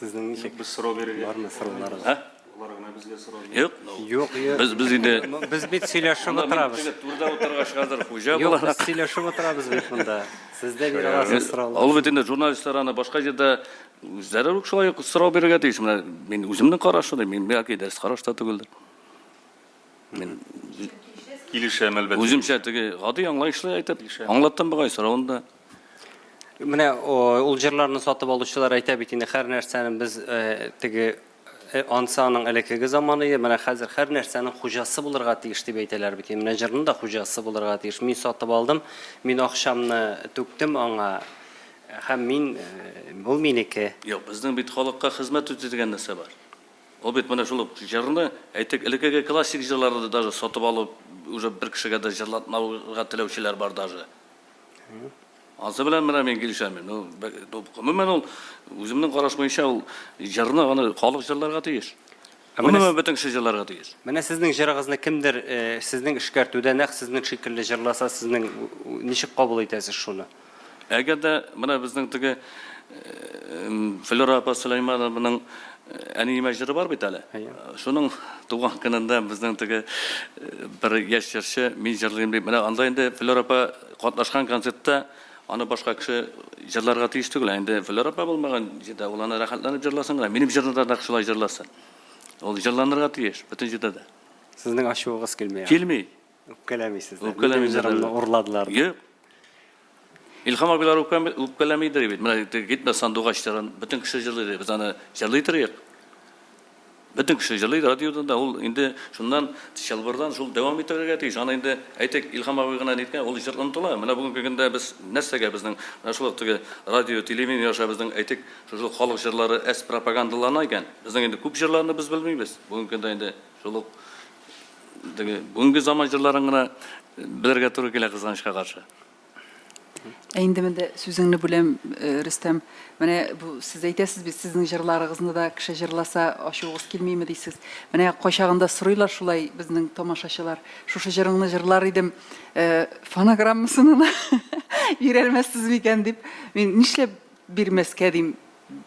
Сезнең ничек? Без сорау бирергә. Бармы сорауларыгыз? Ә? Алар гына безгә сорау бирә. Юк. Юк, юк. Без без инде Без бит сөйләшеп Монда мин утырабыз. теге түрдә утыргач хәзер хуҗа Юк, без буларак. сөйләшеп утырабыз бит монда. Сез дә бирә аласыз сораулар. Ул бит инде журналистлар аны башка җирдә үзләре үк шулай ук сорау бирергә тиеш. Менә мин үземнең караш шундый, мин бәлки дөрес караш та түгелдер. Мин Килешәм, әлбәттә. үземчә теге гади аңлаешлы әйтеп аңлаттым бугай соравын да. Менә ул җырларны сатып алучылар әйтә бит инде, һәр нәрсәне без теге ансы аның элеккеге заманы иде, менә хәзер һәр нәрсәнең хуҗасы булырга тиеш дип әйтәләр бит. Менә җырның да хуҗасы булырга тиеш. Мин сатып алдым, мин акчамны түктем аңа һәм мин ул минеке. Юк, безнең бит халыкка хезмәт итү дигән нәрсә бар. Ул бит менә шул ук җырны, әйтик, элеккеге классик җырларны да даже сатып алып, уже бер кешегә дә җырлатмауга теләүчеләр бар даже. Ансы белән менә мин килешәм. Ну, гомумән ул үземнең караш буенча ул җырны аны халык җырларга тиеш. Гомумән бөтен кеше җырларга тиеш. Менә сезнең җырыгызны кемдер э, сезнең эшкәртүдә нәкъ сезнең шикелле җырласа, сезнең ничек кабул итәсез шуны? Әгәр дә менә безнең теге Флера апа Сөләйманованың Әниемә җыры бар бит әле. Шуның туган көнендә безнең теге бер яшь җырчы мин җырлыйм дип. Менә анда инде Флера апа катнашкан концертта аны башка кеше җырларга тиеш түгел. Ә инде Флера апа булмаган җирдә ул аны рәхәтләнеп җырласын гына. Минем җырны да нәкъ шулай җырласын. Ул җырланырга тиеш бөтен җирдә дә. Сезнең ачуыгыз килми. Килми. Үпкәләмисез дә. Үпкәләмим Минем җырымны урладылар. Юк. Илһам абыйлар үпкәләмидер бит. Менә китмә сандугач җырын бөтен кеше җырлый ди. Без аны җырлый торыйк. Бөтен кеше җырлый радиодан да, ул инде шуннан чылбырдан шул дәвам итәргә тиеш. Аны инде, әйтик, Илһам абый гына ниткән, ул җыр онытыла. Менә бүгенге көндә без нәрсәгә безнең менә шул ук теге радио, телевидение аша безнең, әйтик, шушы халык җырлары әз пропагандалана икән. Безнең инде күп җырларны без белмибез. Бүгенге көндә инде шул ук теге бүгенге заман җырларын гына белергә туры килә, кызганычка каршы. Ә инде менә сүзеңне бүләм, э, Рөстәм. Менә бу сез әйтәсез бит, сезнең җырларыгызны да кеше җырласа ачуыгыз килмиме дисез. Менә кайчагында сорыйлар шулай безнең тамашачылар. Шушы җырыңны җырлар идем, э, фонограммасын гына бирәлмәссез микән дип. Мин нишләп бирмәскә дим.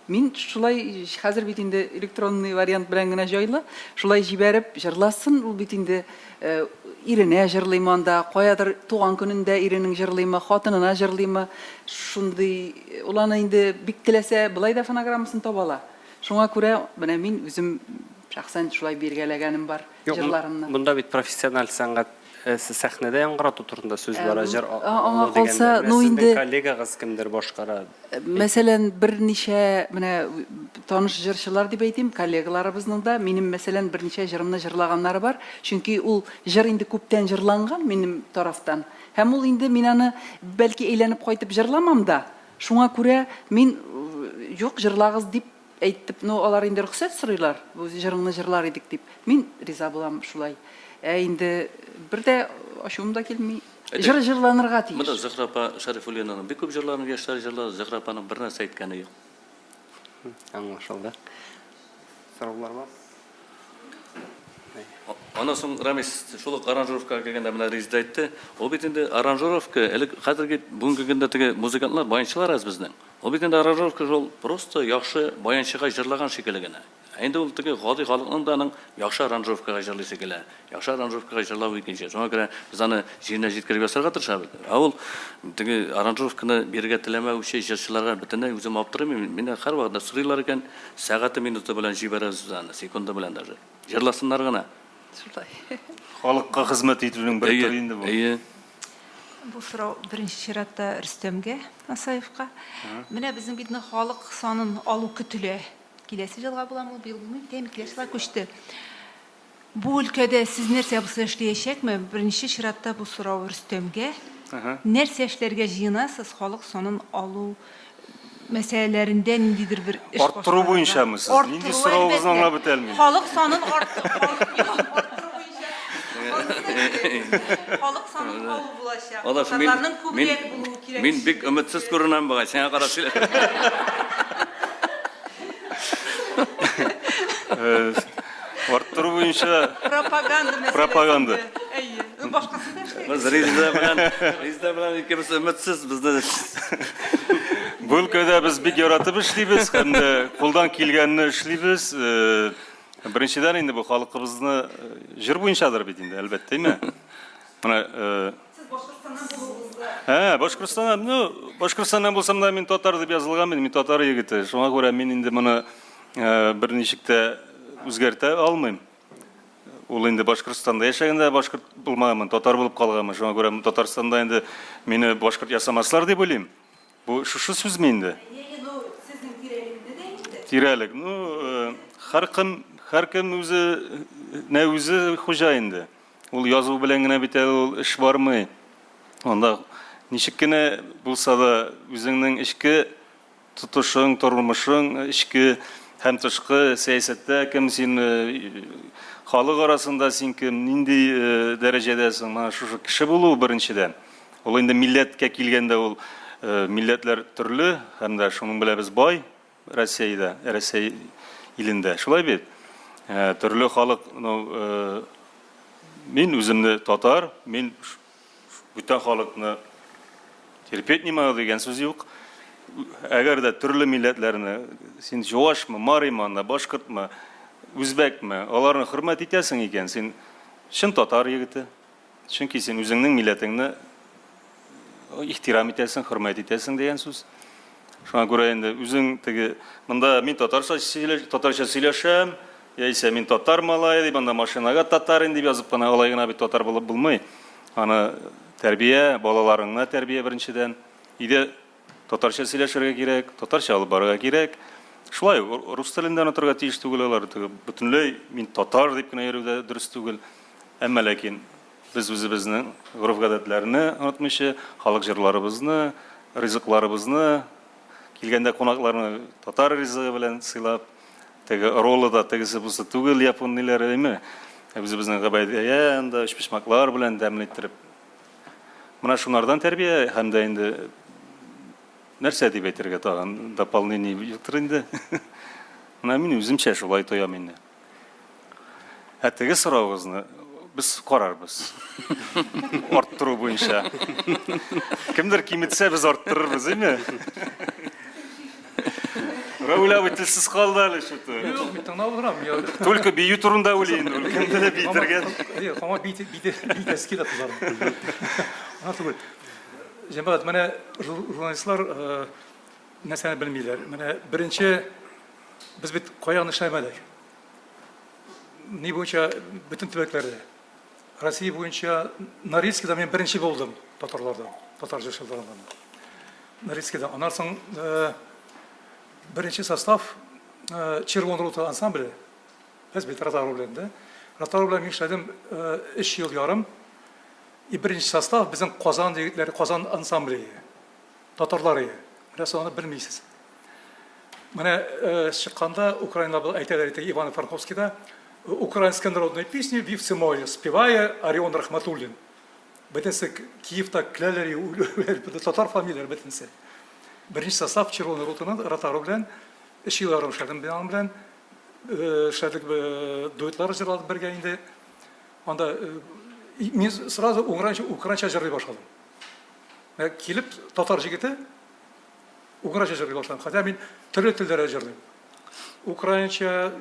Мин шулай, хәзер бит инде электронный вариант белән генә җайлы, шулай җибәреп җырласын, ул бит инде иренә җырлыймы анда, каядыр туган көнендә иренең җырлыймы, хатынына җырлыймы, шундый, ул аны инде бик теләсә, болай да фонограммасын таба ала. Шуңа күрә менә мин үзем шәхсән шулай биргәләгәнем бар җырларымны. Юк, монда бит профессиональ сәнгать сәхнәдә яңгырату турында сүз бара, җыр Аңа калса, ну инде. Сезнең коллегагыз кемдер башкара. Мәсәлән, берничә менә таныш җырчылар дип әйтим, коллегаларыбызның да минем, мәсәлән, берничә җырымны җырлаганнары бар. Чөнки ул җыр инде күптән җырланган минем тарафтан. Һәм ул инде мин аны бәлки әйләнеп кайтып җырламам да. Шуңа күрә мин юк, җырлагыз дип Әйттеп, ну, алар инде рөхсәт сорыйлар, бу җырыңны җырлар идек дип. Мин риза булам шулай. Ә инде бер дә ачуым да килми. Җыр җырланырга тиеш. Монда Зөһрә апа Шәрифуллинаның бик күп җырларын яшьләр җырлады, Зөһрә апаның бер нәрсә әйткәне юк. Аңлашылды. Сораулар бар? Аннан соң, Рамис, шул ук аранжировкага килгәндә, менә Резеда әйтте, ул бит инде аранжировка, элек, хәзерге, бүгенге көндә теге музыкантлар, баянчылар аз безнең. Ул бит инде аранжировка шул просто яхшы баянчыга җырлаган шикелле генә. Ә инде ул теге гади халыкның да аның яхшы аранжировкага җырлыйсы килә. Яхшы аранжировкага җырлау икенче. Шуңа күрә без аны җиренә җиткереп ясарга тырышабыз. Ә ул теге аранжировканы бирергә теләмәүче җырчыларга бөтенләй үзем аптырыйм. Миннән һәрвакытта сорыйлар икән, сәгате, минуты белән җибәрәбез без аны, секунды белән даже. Җырласыннар гына. Шулай. Халыкка хезмәт итүнең бер төре инде бу. Әйе. Бу сорау беренче чиратта Рөстәмгә Асаевка. Менә безнең бит халык санын алу көтелә. Киләсе елга буламы ул, быел булмый бит, әйме, киләсе елга күчте. Бу өлкәдә сез нәрсә булса эшләячәкме? Беренче чиратта бу сорау Рөстәмгә. Нәрсә эшләргә җыенасыз халык санын алу мәсьәләләрендә ниндидер бер эш Арттыру буенчамы сез? Нинди соравыгызны аңлап бетә алмыйм. Халык санын арттыру буенча. Халык санын алу булачак. Татарларның күбрәк булуы кирәк. Мин бик өметсез күренәм бугай, сиңа карап сөйләшәм. Арттыру буенча пропаганда мәсьәләсендә. Пропаганда. Әйе. Ну, башкасын да эшләгез. Без Резеда белән, Резеда белән икебез өметсез, безне Бу өлкәдә без бик яратып эшлибез һәм дә кулдан килгәнне эшлибез. Э, беренчедән инде бу халкыбызны э, җыр буенчадыр бит инде, әлбәттә, әйме? Менә э, Сез Башкортстаннан булуыгызга. Ә, Башкортстаннан, ну, Башкортстаннан булсам да мин татар дип язылган мин, мин татар егете. Шуңа күрә мин инде моны берничек тә үзгәртә алмыйм. Ул инде Башкортстанда яшәгәндә башкорт булмаганмын, татар булып калганмын. Шуңа күрә Татарстанда инде мине башкорт ясамаслар дип уйлыйм. Бу шушы сүзме инде? Ну, сезнең тирәлекне дә инде. Тирәлек. Ну, һәркем, һәркем үзе нә үзе хуҗа инде. Ул язу белән генә бит әле ул эш бармый. Анда ничек кенә булса да үзеңнең эчке тотышың, тормышың, эчке һәм тышкы сәясәттә кем син, халык арасында син кем, нинди дәрәҗәдәсең, менә шушы кеше булу беренчедән. Ул инде милләткә килгәндә ул милләтләр төрле һәм дә шуның белән без бай Россиядә, Рәсәй илендә. Шулай бит? Төрле халык, ну, мин үземне татар, мин Бүтән халыкны терпеть не могу дигән сүз юк. Әгәр дә төрле милләтләрне, син чувашмы, маримы анда, башкортмы, үзбәкме, аларны хөрмәт итәсең икән, син чын татар егете. Чөнки син үзеңнең милләтеңне ихтирам итәсең, хөрмәт итәсең дигән сүз. Шуңа күрә инде үзең теге монда мин татарча сөйләш, татарча сөйләшәм, яисә мин татар малае дип анда машинага татарин дип язып кына алай гына бит татар булып булмый. Аны тәрбия, балаларыңны тәрбия беренчедән. Өйдә татарча сөйләшергә кирәк, татарча алып барырга кирәк. Шулай ук рус телен дә онытырга тиеш түгел алар. Теге бөтенләй мин татар дип кенә йөрү дә дөрес түгел. Әмма ләкин без үзебезнең гореф-гадәтләрне онытмыйча, халык җырларыбызны, ризыкларыбызны, килгәндә кунакларны татар ризыгы белән сыйлап, теге роллы да тегесе бусы түгел япон ниләре, әйме? Үзебезнең гөбәдия анда өчпочмаклар белән тәмле иттереп. Менә шунардан тәрбия һәм дә инде Нәрсә дип әйтергә тагын, дополнение юктыр инде. Менә мин үземчә шулай тоям инде. Ә теге соравыгызны без карарбыз. Арттыру буенча. Кемдер киметсә, без арттырырбыз, әйме? Равил абый телсез калды әле что-то. Юк, мин тыңлап утырам. Только бию турында уйлый инде ул. Кемдер дә биетергә. Юк, аңа биетәсе килә кызларның. Ана түгел. Җәмәгать, менә журналистлар нәрсәне белмиләр. Менә беренче без бит кая гына эшләмәдек. Ни буенча бөтен төбәкләрдә. Россия буенча Норильскида мин беренче булдым татарлардан, татар җырчыларыннан. Норильскида. Аннан соң беренче состав Червон рота ансамбле. Без бит Ротару белән дә. Ротару белән мин эшләдем 3 ел ярым. И беренче состав безнең Казан егетләре, Казан ансамбле ие. Татарлар ие. Менә сез аны белмисез. Менә чыкканда украиннар был әйтәләр иде Ивано-Франковскида украинская народная песня Вивцы море спевая Орион Рахматуллин. Бөтенесе Киевта көләләр, татар фамилияләре бөтенесе. Беренче состав Червоный ротаны Ротару белән өч ел ярым эшләдем мин аның белән. Эшләдек, дуэтлар җырладык бергә инде. Анда мин сразу украинча, украинча җырлый башладым. Менә килеп татар җегете украинча җырлый башладым. Хотя мин төрле телләрдә җырлыйм. Украинча,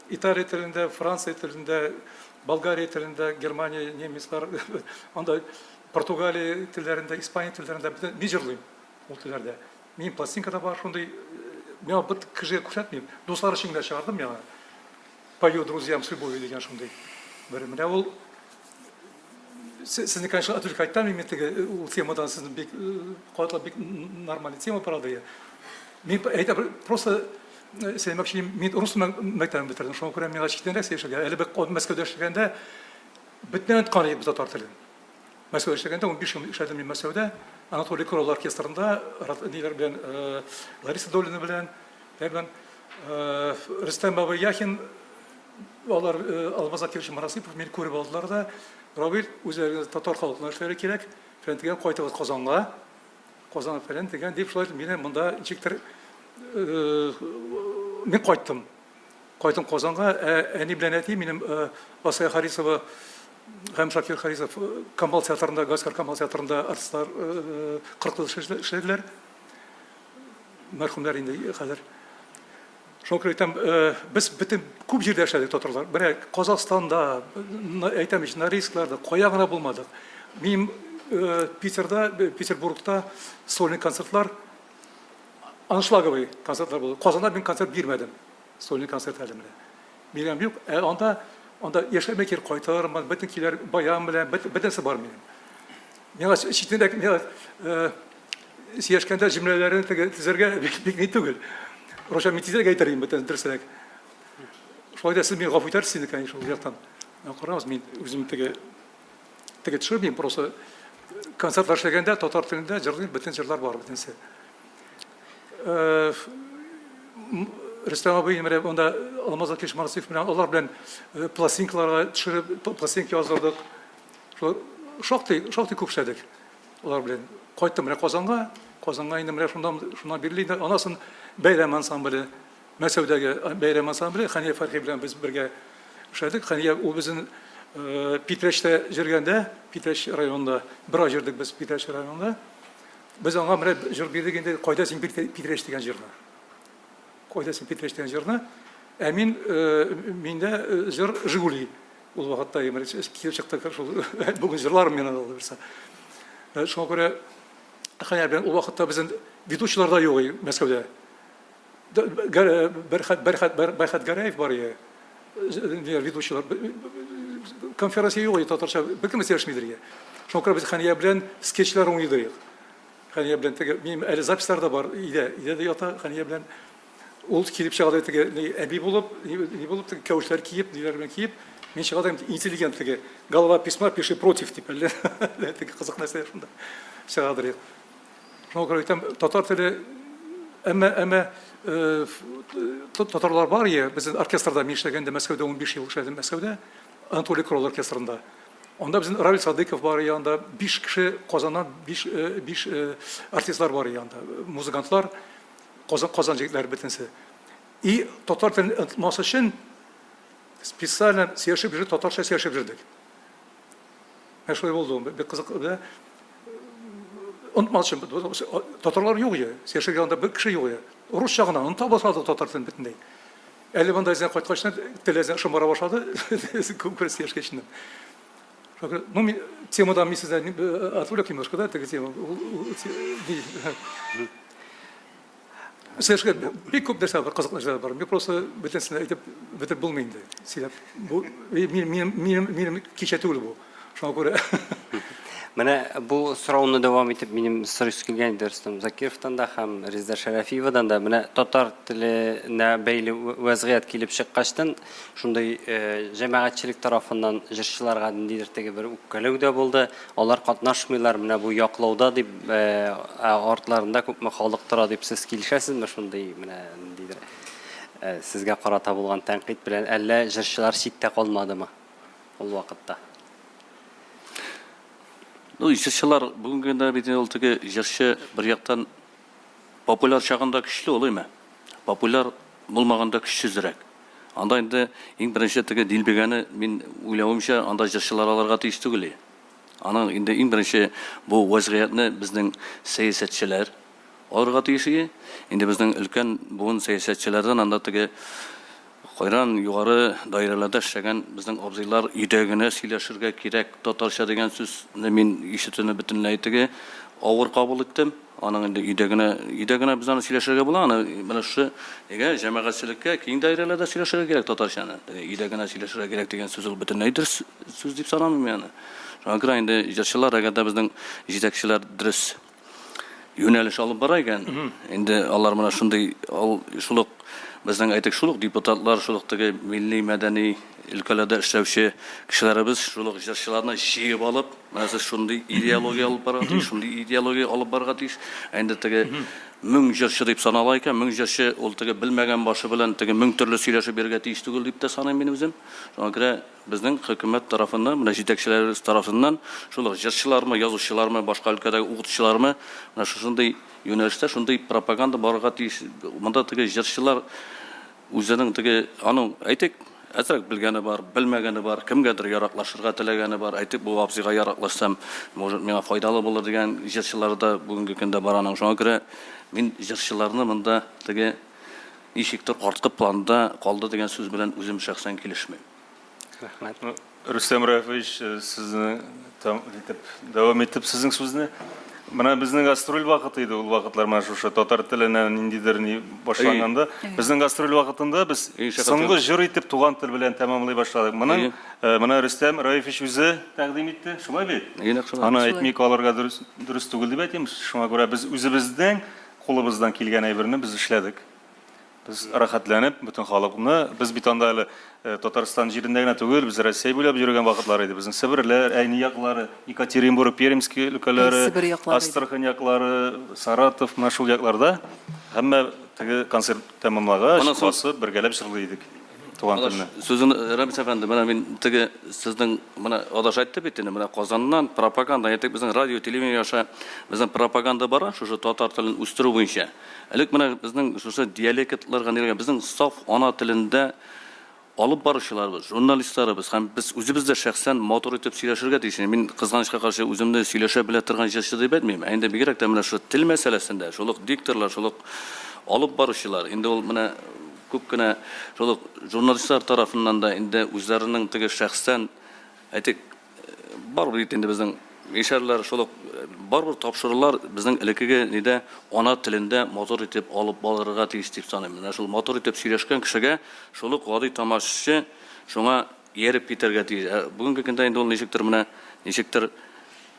Италия телендә, Франция телендә, Болгария телендә, Германия, немецлар, анда Португалия телләрендә, Испания телләрендә бөтен мин җырлыйм ул телләрдә. Минем пластинкада бар шундый, миңа бер кешегә күрсәтмим. Дуслар өчен генә чыгардым миңа. Пою друзьям с любовью дигән шундый бер. Менә ул сезне, конечно, отвлекать итәм мин теге ул темадан сезне бик катлап бик нормальный тема правда. Мин әйтә просто сөйләмәкче мин рус мәктәбен бетердем, шуңа күрә миңа читенрәк сөйләшергә. Әле бер Мәскәүдә эшләгәндә бөтенләй оныткан идек без татар телен. Мәскәүдә эшләгәндә 15 ел эшләдем мин Мәскәүдә, Анатолий Кролл оркестрында, ниләр белән, Лариса Долина белән, белән Рөстәм бабай Яхин, алар Алмаз Закирович Марасыпов мине күреп алдылар да, Равил, үзләрегез татар халкына эшләргә кирәк, фәлән дигән, кайтыгыз Казанга, Казан фәлән дигән, дип шулай мине монда ничектер мин кайттым. Кайттым Казанга, ә әни белән әти минем Асия Харисова һәм Шакир Харисов Камал театрында, Гаскар Камал театрында артистлар 40 ел эшләделәр. Мәрхүмнәр инде хәзер. Шуңа күрә әйтәм, без бөтен күп җирдә эшләдек татарлар. Менә Казахстанда, әйтәм ич, Норильскларда, кая гына булмадык. Мин Питерда, Петербургта сольный концертлар, аншлаговый концертлар булды. Казанда мин концерт бирмәдем. Сольный концерт әле менә. Биргән юк. Ә анда, анда яшәмә кир кайтырмын, бөтен көйләр баян белән, бөтенесе бар минем. Миңа читенрәк, миңа сөйләшкәндә җөмләләрен теге төзергә бик, бик ни түгел. Рушан, мин тизрәк әйтер идем, бөтен дөресрәк. Шулай да сез мине гафу итәрсез инде, конечно, ул яктан. Карагыз, мин үзем теге теге төшермим, просто концертлар эшләгәндә татар телендә җырлыйм, бөтен җырлар бар, бөтенесе. Рөстәм абый менә монда Алмаз Акиш Марсиев белән алар белән пластинкаларга төшереп, пластинка яздырдык. Шул шактый, шактый күп эшләдек алар белән. Кайттым менә Казанга, Казанга инде менә шуннан, шуннан бирле инде анасын бәйрәм ансамбле, Мәскәүдәге бәйрәм ансамбле Хәния Фәрхи белән без бергә эшләдек. Хәния ул безнең Питрәчтә җөргәндә, Питрәч районында бер ай җөрдек без Питрәч районында. Без аңа менә җыр бирдек инде, Кайда син Питрәч дигән җырны. Кайда син Питрәч дигән җырны. Ә мин миндә җыр Жигули. Ул вакытта килеп чыкты шул бүген җырларым мин аны булса. Шуңа күрә Хәния белән ул вакытта безнең ведущийлар да юк иде Мәскәүдә. Бәрхәт Бәрхәт Бәрхәт Гәрәев бар иде. Ведущийлар конференция юк иде татарча беркем сөйләшмидер иде. Шуңа күрә без Хәния белән скетчлар уйныйдык. Хәния белән теге минем әле записьлар да бар өйдә, өйдә дә ята Хәния белән. Ул килеп чыга да теге ни, әби булып, ни, ни булып, теге кәвешләр киеп, ниләр белән киеп, мин чыга да интеллигент теге, голова письма пиши против дип, әллә теге кызык нәрсә шунда чыгадыр. Шуңа күрә әйтәм, татар теле әмма әмма э, татарлар бар ие, безнең оркестрда мин эшләгәндә Мәскәүдә 15 ел эшләдем Мәскәүдә, Анатолий Кролл оркестрында. Анда безнең Равил Садыков бар ие, анда 5 кеше Казаннан 5 5 артистлар бар ие анда, музыкантлар, Казан Казан җегетләре бөтенесе. И татар телен онытмас өчен специально сөйләшеп йөрдек, татарча сөйләшеп йөрдек. Менә шулай булды ул, бик кызык, да. Онытмас өчен, татарлар юк иде, сөйләшергә анда бер кеше юк иде. Русча гына оныта башладык татар телен бөтенләй. Әле монда әзрәк кайткач, тел әзрәк шомара башлады, күп сөйләшкәч. Ну, мин темадан мин сездән отвлек немножко, да, теге тема. Сөйләшергә бик күп нәрсә бар, кызык нәрсәләр бар. Мин просто бөтенесен әйтеп бетереп булмый инде. Сөйләп. Бу минем минем минем кичә түгел бу. Шуңа күрә. Менә бу сорауны дәвам итеп минем сорыйсы килгән иде Рөстәм Закировтан да һәм Резеда Шәрәфиевадан да. Менә татар теленә бәйле вәзгыять килеп чыккачтын, шундый җәмәгатьчелек тарафыннан җырчыларга ниндидер теге бер үпкәләү дә булды. Алар катнашмыйлар менә бу яклауда дип, ә артларында күпме халык тора дип сез килешәсезме шундый менә ниндидер сезгә карата булган тәнкыйть белән, әллә җырчылар читтә калмадымы ул вакытта? Ну, җырчылар бүгенге көндә бит инде ул теге җырчы бер яктан популяр чагында көчле ул, әйме? Популяр булмаганда көчсезрәк. Анда инде иң беренче теге дилбегәне, мин уйлавымча, анда җырчылар алырга тиеш түгел. Аның инде иң беренче бу вәзгыятьне безнең сәясәтчеләр алырга тиеш. Инде безнең өлкән буын сәясәтчеләрдән анда теге Кайран югары даирәләрдә эшләгән безнең абзыйлар өйдә генә сөйләшергә кирәк татарча дигән сүзне мин ишетүне бөтенләй теге авыр кабул иттем. Аның инде өйдә генә, өйдә генә без аны сөйләшергә була, аны менә шушы нигә җәмәгатьчелеккә киң даирәләрдә сөйләшергә кирәк татарчаны. Теге өйдә генә сөйләшергә кирәк дигән сүз ул бөтенләй дөрес сүз дип санамыйм мин аны. Шуңа күрә инде җырчылар, әгәр дә безнең җитәкчеләр дөрес юнәлеш алып бара икән, инде алар менә шундый ал шул ук безнең әйтик шул ук депутатлар, шул ук теге милли мәдәни өлкәләрдә эшләүче кешеләребез шул ук җырчыларны җыеп алып, менә сез шундый идеология алып барырга тиеш, шундый идеология алып барырга тиеш. Ә инде теге 1000 җырчы дип санала икән, 1000 җырчы ул теге белмәгән башы белән теге 1000 төрле сөйләшеп йөрергә тиеш түгел дип тә саныйм мин үзем. Шуңа күрә Безнең хөкүмәт тарафыннан, менә җитәкчеләребез тарафыннан, шул ук җырчылармы, язучылармы, башка өлкәдәге укытучылармы, менә шушындый юнәлештә шундый пропаганда барырга тиеш. Монда теге җырчылар үзенең теге, аның, әйтик, әзрәк белгәне бар, белмәгәне бар, кемгәдер яраклашырга теләгәне бар, әйтик, бу абзыйга яраклашсам, может, миңа файдалы булыр дигән җырчылар да бүгенге көндә бар аның. Шуңа күрә мин җырчыларны монда теге ничектер арткы планда калды дигән сүз белән үзем шәхсән килешмим. Рәхмәт. Ну, Рөстәм Рафович, э, сезне там итеп дәвам итеп сезнең сүзне. Менә безнең гастроль вакыты иде ул вакытлар менә шушы татар теленә ниндидер ни башланганда. Безнең гастроль вакытында без соңгы җыр итеп туган тел белән тәмамлый башладык. Моның э, менә Рөстәм Раифович үзе тәкъдим итте, шулай бит? Аны әйтми калырга дөрес дөрес түгел дип әйтим. Шуңа күрә без үзебезнең кулыбыздан килгән әйберне без эшләдек. Без рәхәтләнеп, бөтен халыкны, без бит анда әле э, Татарстан җирендә генә түгел, без Россия буйлап йөргән вакытлар иде. Безнең Себерләр, Әйни яклары, Екатеринбург, Пермский өлкәләре, Себер яклары иде. Астрахань яклары, Саратов, менә шул якларда һәммә теге концерт тәмамлагач, Аннан соң- басып, бергәләп җырлый идек туган телне. Сүзен Рәмис әфәнде, менә мин теге сезнең менә адаш әйтте бит инде, менә Казаннан пропаганда, әйтик, безнең радио, телевидение аша безнең пропаганда бара, шушы татар телен үстерү буенча. Элек менә безнең шушы диалектларга нигә безнең саф ана телендә алып баручыларыбыз, журналистларыбыз һәм без үзебез дә шәхсән матур итеп сөйләшергә тиеш. Мин кызганычка каршы үземне сөйләшә белә торган җырчы дип әйтмим. Ә инде бигрәк тә менә шушы тел мәсьәләсендә шул ук дикторлар, шул ук алып баручылар, инде ул менә күп кенә шул ук журналистлар тарафыннан да инде үзләренең теге шәхсән, әйтик, Барыбер бит инде безнең мишәрләр шул ук барыбер тапшырулар безнең элеккеге нидә ана телендә матур итеп алып барырга тиеш дип саныйм. Менә шул матур итеп сөйләшкән кешегә шул ук гади тамашачы шуңа ияреп китәргә тиеш. Ә бүгенге көндә инде ул ничектер менә ничектер.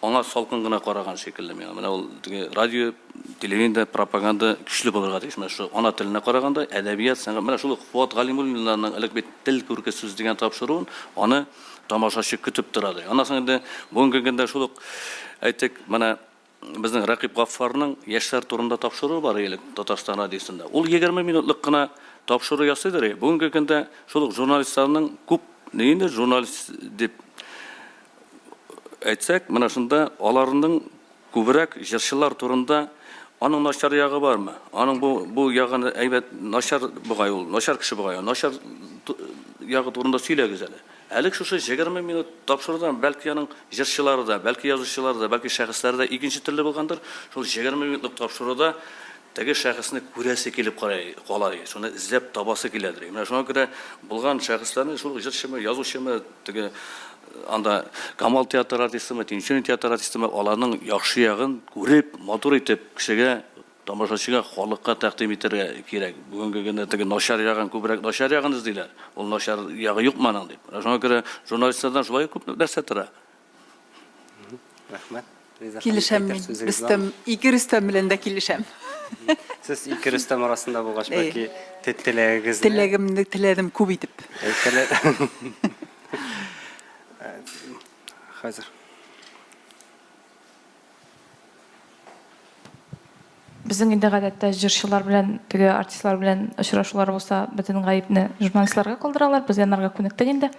аңа салкын гына караган шикелле миңа. Менә ул теге радио, телевидениедә пропаганда көчле булырга тиеш. Менә шул ана теленә караганда әдәбият, сәнгать, менә шул ук Фуат Галимуллиннарның элек бит Тел күрке сүз дигән тапшыруын аны тамашачы көтеп тора ди. Аннан соң инде бүгенге көндә шул ук әйтик, менә безнең Рәкыйп Гаффарның яшьләр турында тапшыруы бар элек Татарстан радиосында. Ул 20 минутлык кына тапшыру ясыйдыр. Бүгенге көндә шул ук журналистларның күп, ни инде журналист дип әйтсәк, менә шунда аларның күбрәк җырчылар турында аның начар ягы бармы? Аның бу бу ягын әйбәт начар бугай ул, начар кеше бугай, начар ягы турында сөйләгез әле. Әле шушы 20 минут тапшырудан бәлки аның җырчылары да, бәлки язучылары да, бәлки шәхесләре дә икенче төрле булгандыр. Шул 20 минутлык тапшыруда теге шәхесне күрәсе килеп карай, кала, шуны эзләп табасы киләдер. Менә шуңа күрә булган шәхесләрне шул җырчымы, язучымы, теге анда Камал театры артистымы, Тинчурин театры артистымы, аларның яхшы ягын күреп, матур итеп кешегә Тамашачыга, халыкка тәкъдим итәргә кирәк. Бүгенге көндә теге начар ягын, күбрәк начар ягын эзлиләр. Ул начар ягы юкмы аның дип. Менә шуңа күрә журналистлардан шулай күп нәрсә тора. Рәхмәт. Риза ханым, Килешәм әйтер мин. сүзегез Рөстәм, бармы? ике Рөстәм белән дә килешәм. Сез ике Рөстәм арасында булгач, Әйе. бәлки теләгегезне Теләгемне теләдем күп итеп. әйтәләр. Хәзер. Безнең инде гадәттә җырчылар белән, теге артистлар белән очрашулар булса, бөтен гаепне журналистларга калдыралар. Без янарга күнектек инде.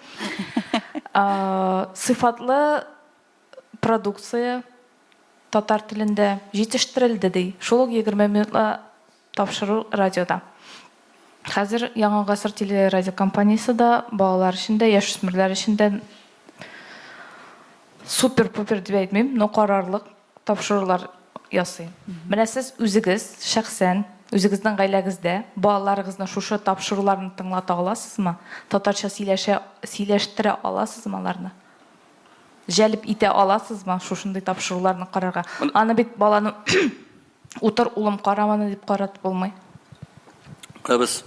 Сыйфатлы продукция татар телендә җитештерелде ди. Шул ук 20 минутлы тапшыру радиода. Хәзер Яңа гасыр телерадиокомпаниясе дә балалар өчен дә, яшүсмерләр өчен дә супер-пупер дип әйтмим, но карарлык тапшырулар ясый. Менә сез үзегез шәхсән, үзегезнең гаиләгездә балаларыгызны шушы тапшыруларны тыңлата аласызмы? Татарча сөйләшә, сөйләштерә аласызмы аларны? Җәлеп итә аласызмы шушындый тапшыруларны карарга? Аны бит баланы утыр, улым, кара моны дип каратып булмый. Менә без,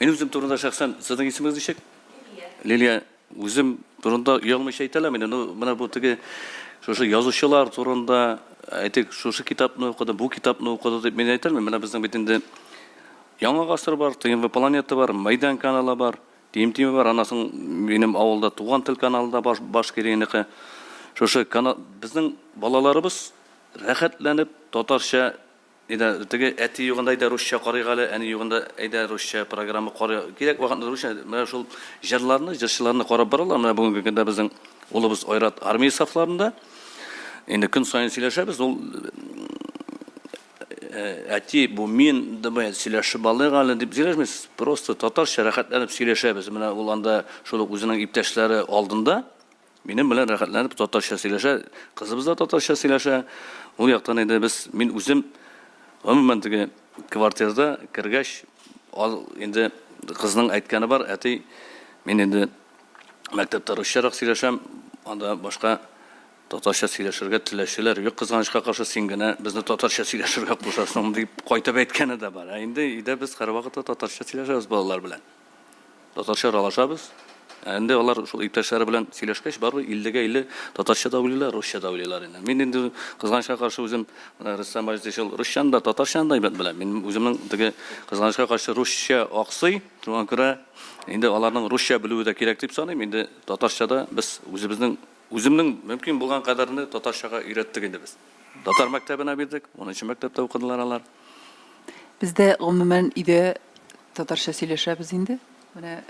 мин үзем турында шәхсән, сезнең исемегез ничек? Лилия. Лилия, Үзем турында оялмыйча әйтә алам инде. Ну, менә бу теге шушы язучылар турында, әйтик, шушы китапны укыды, бу китапны укыды дип мин әйтә алмыйм. Менә безнең бит инде Яңа гасыр бар, ТНВ Планета бар, Мәйдан каналы бар, ТМТ бар, аннан соң минем авылда Туган тел каналы да бар, Башкириянеке. Шушы канал безнең балаларыбыз рәхәтләнеп татарча Әйдә, теге әти югында әйдә русча карыйк әле, әни югында әйдә русча программа карыйк. Кирәк вакытында русча, менә шул җырларны, җырчыларны карап баралар. Менә бүгенге көндә безнең улыбыз Айрат армия сафларында. Инде көн саен сөйләшәбез. Ул әти, бу мин, давай сөйләшеп алыйк әле дип сөйләшмибез. Просто татарча рәхәтләнеп сөйләшәбез. Менә ул анда шул ук үзенең иптәшләре алдында Минем белән рәхәтләнеп татарча сөйләшә, кызыбыз да татарча сөйләшә. Ул яктан инде без, мин үзем гомумән теге квартирда кергәч, ал инде кызның әйткәне бар, әти, мин инде мәктәптә русчарак сөйләшәм, анда башка татарча сөйләшергә теләүчеләр юк, кызганычка каршы, син генә безне татарча сөйләшергә кушасың, дип кайтып әйткәне дә бар. Ә инде өйдә без һәрвакытта татарча сөйләшәбез балалар белән. Татарча аралашабыз. Ә инде алар шул иптәшләре белән сөйләшкәч, барыбер иллегә илле татарча да уйлыйлар, русча да уйлыйлар инде. Мин инде кызганычка каршы үзем менә Рөстәм Азизович ул русчаны да, татарчаны да әйбәт белә. Мин үземнең теге кызганычка каршы русча аксый, шуңа күрә инде аларның русча белүе дә кирәк дип саныйм. Инде татарча да без үзебезнең үземнең мөмкин булган кадәрне татарчага өйрәттек инде без. Татар мәктәбенә бирдек, унынчы мәктәптә укыдылар алар. Бездә гомумән өйдә Татарча сөйләшәбез инде. Менә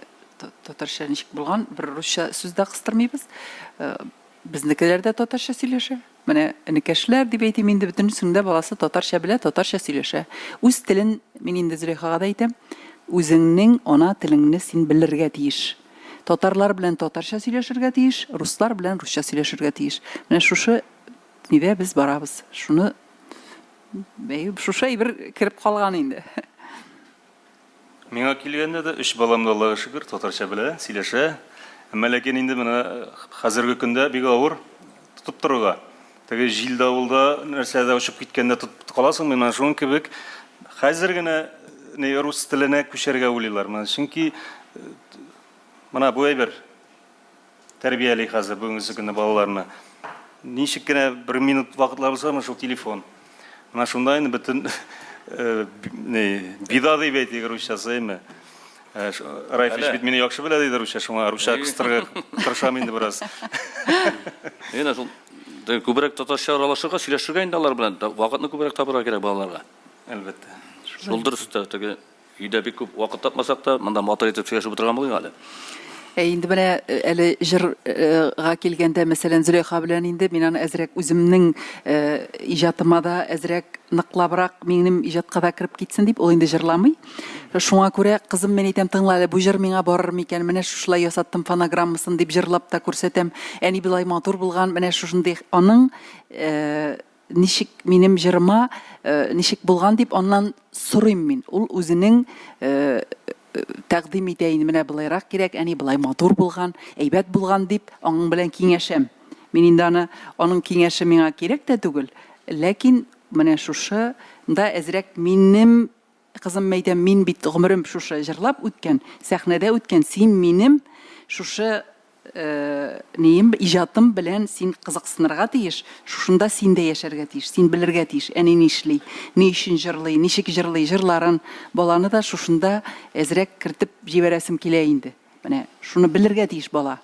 татарча ничек булган, бер русча сүз дә кыстырмыйбыз. Э, безнекеләр дә татарча сөйләшә. Менә энекәшләр дип әйтим инде, бөтенесенең дә баласы татарча белә, татарча сөйләшә. Үз телен, мин инде Зөләйхага да әйтәм, үзеңнең ана телеңне син белергә тиеш. Татарлар белән татарча сөйләшергә тиеш, руслар белән русча сөйләшергә тиеш. Менә шушы нидә без барабыз. Шуны Бәй, шушы әйбер кереп калган инде. Миңа килгәндә дә өч балам да, Аллага шөкер, татарча белә, сөйләшә. Әмма ләкин инде менә хәзерге көндә бик авыр тотып торырга. Теге җил давылда нәрсәдә очып киткәндә тотып каласың, менә шуның кебек хәзер генә ни рус теленә күчәргә уйлыйлар. Менә чөнки менә бу әйбер тәрбияли хәзер бүгенге көндә балаларны. Ничек кенә бер минут вакытлар булса, менә шул телефон. Менә шунда инде бөтен ни, беда дип әйтик русчасы, әйме. Райфич бит мине яхшы белә диде русча, шуңа русча кыстырырга тырышам инде бераз. Менә шул күбрәк татарча аралашырга, сөйләшергә инде алар белән. Вакытны күбрәк табырга кирәк балаларга. Әлбәттә. Шул дөрес тә, теге Өйдә бик күп вакыт тапмасак та, монда матур итеп сөйләшеп утырган булыйк әле. Ә инде менә әле җырга килгәндә, мәсәлән, Зөләйха белән инде мин аны әзрәк үземнең иҗатыма да әзрәк ныклабрак минем иҗатка да кереп китсен дип, ул инде җырламый. Шуңа күрә, кызым, мин әйтәм, тыңла әле, бу җыр миңа барыр микән, менә шушылай ясаттым фонограммасын дип җырлап та күрсәтәм. Әни болай матур булган, менә шушындый аның Ничек минем җырыма ничек булган дип аннан сорыйм мин. Ул үзенең тәкъдим итә инде, менә болайрак кирәк, әни болай матур булган, әйбәт булган дип аның белән киңәшәм. Мин инде аны, аның киңәше миңа кирәк тә түгел, ләкин менә шушы да әзрәк минем кызым әйтәм, мин бит гомерем шушы җырлап үткән, сәхнәдә үткән, син минем шушы нием, иҗатым белән син кызыксынырга тиеш, шушында син дә яшәргә тиеш, син белергә тиеш, әни нишли, ни өчен җырлый, ничек җырлый, җырларын, баланы да шушында әзрәк кертеп җибәрәсем килә инде. Менә шуны белергә тиеш бала.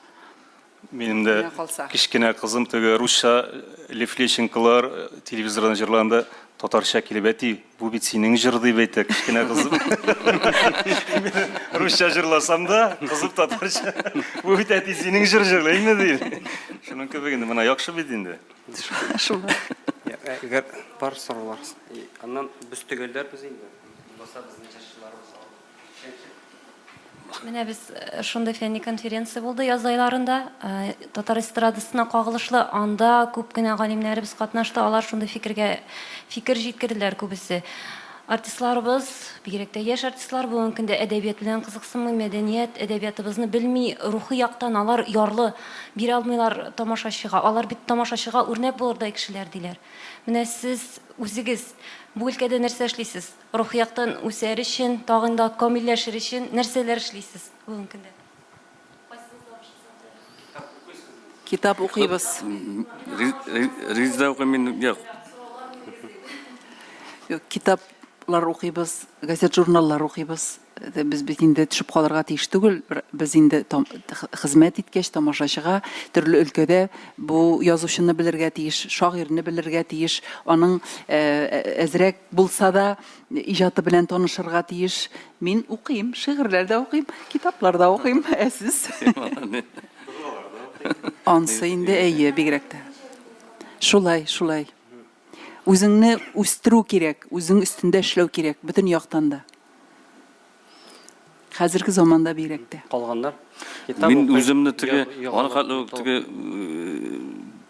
Минем дә кечкенә кызым теге русча Лев Лещенколар телевизордан җырлаганда татарча килеп, әти, Бу бит синең җыр дип әйтә кечкенә кызым. Русча җырласам да, кызым татарча. Бу бит әти синең җыр җырлыймы ди. Шуның кебек инде, менә яхшы бит инде. Шулай. Әгәр бар сораулар, аннан без төгәлләрбез инде. Булмаса безнең җырчыларыбыз Менә без э, шундый фәнни конференция булды яз айларында, э, татар эстрадасына кагылышлы. Анда күп кенә галимнәребез катнашты. Алар шундый фикергә фикер җиткерделәр күбесе. Артистларыбыз, бигрәк тә яшь артистлар бүгенге көндә әдәбият белән кызыксынмый, мәдәният, әдәбиятыбызны белми, рухи яктан алар ярлы, бирә алмыйлар тамашачыга. Алар бит тамашачыга үрнәк булырдай кешеләр, диләр. Менә сез үзегез бу өлкәдә нәрсә эшлисез? Рухи яктан үсәр өчен, тагын да камилләшер өчен нәрсәләр эшлисез бүгенге көндә? Китап укыйбыз. Ризда укыйм мин, юк. Юк, китаплар укыйбыз, газет-журналлар укыйбыз. Без бит инде төшеп калырга тиеш түгел. Без инде хезмәт иткәч, тамашачыга төрле өлкәдә бу язучыны белергә тиеш, шагыйрьне белергә тиеш, аның әзрәк булса да иҗаты белән танышырга тиеш. Мин укыйм, шигырьләр дә укыйм, китаплар да укыйм. Ә сез? Ансы инде әйе, бигрәк тә. Шулай, шулай. Үзеңне үстерү кирәк, үзең өстендә эшләү кирәк, бөтен яктан да. Хәзерге заманда бигрәк тә. Калганнар. Китап Мин үземне теге, аны хәтле үк теге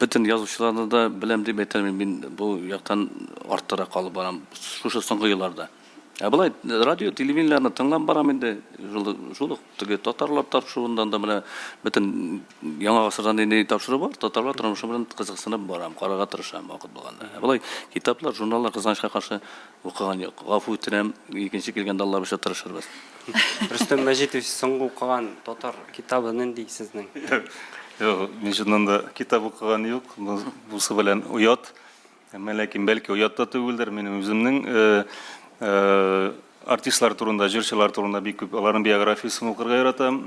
бөтен язучыларны да беләм дип әйтә алмыйм. Мин бу яктан арттарак калып барам шушы соңгы елларда. Ә болай радио, телевидениеләрне тыңлап барам инде. Шул ук теге татарлар тапшыруыннан да менә бөтен яңа гасырдан нинди тапшыру бар, татарлар тормышы белән кызыксынып барам, карарга тырышам вакыт булганда. Ә болай китаплар, журналлар кызганычка каршы укыган юк. Гафу үтенәм, икенче килгәндә Алла боерса тырышырбыз. Рөстәм Мәҗитович, соңгы укыган татар китабы нинди сезнең? Юк, мин чыннан да китап укыган юк. Бусы белән оят. Әмма ләкин бәлки оят та түгелдер, минем үземнең артистлар турында, җырчылар турында бик күп аларның биографиясен укырга яратам.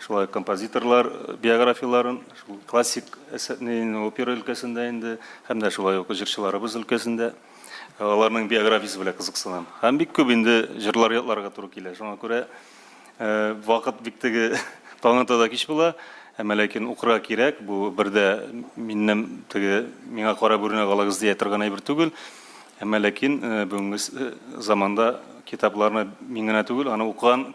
Шулай композиторлар биографияләрен, шул классик опера өлкәсендә инде, һәм дә шулай ук җырчыларыбыз өлкәсендә аларның биографиясе белән кызыксынам. Һәм бик күп инде җырлар ятларга туры килә. Шуңа күрә Вакыт бик теге таң ата да кич була. Әмма ләкин укырга кирәк. Бу бер дә миннән теге миңа карап үрнәк алыгыз дия торган әйбер түгел. Әмма ләкин бүгенге заманда китапларны мин генә түгел, аны укыган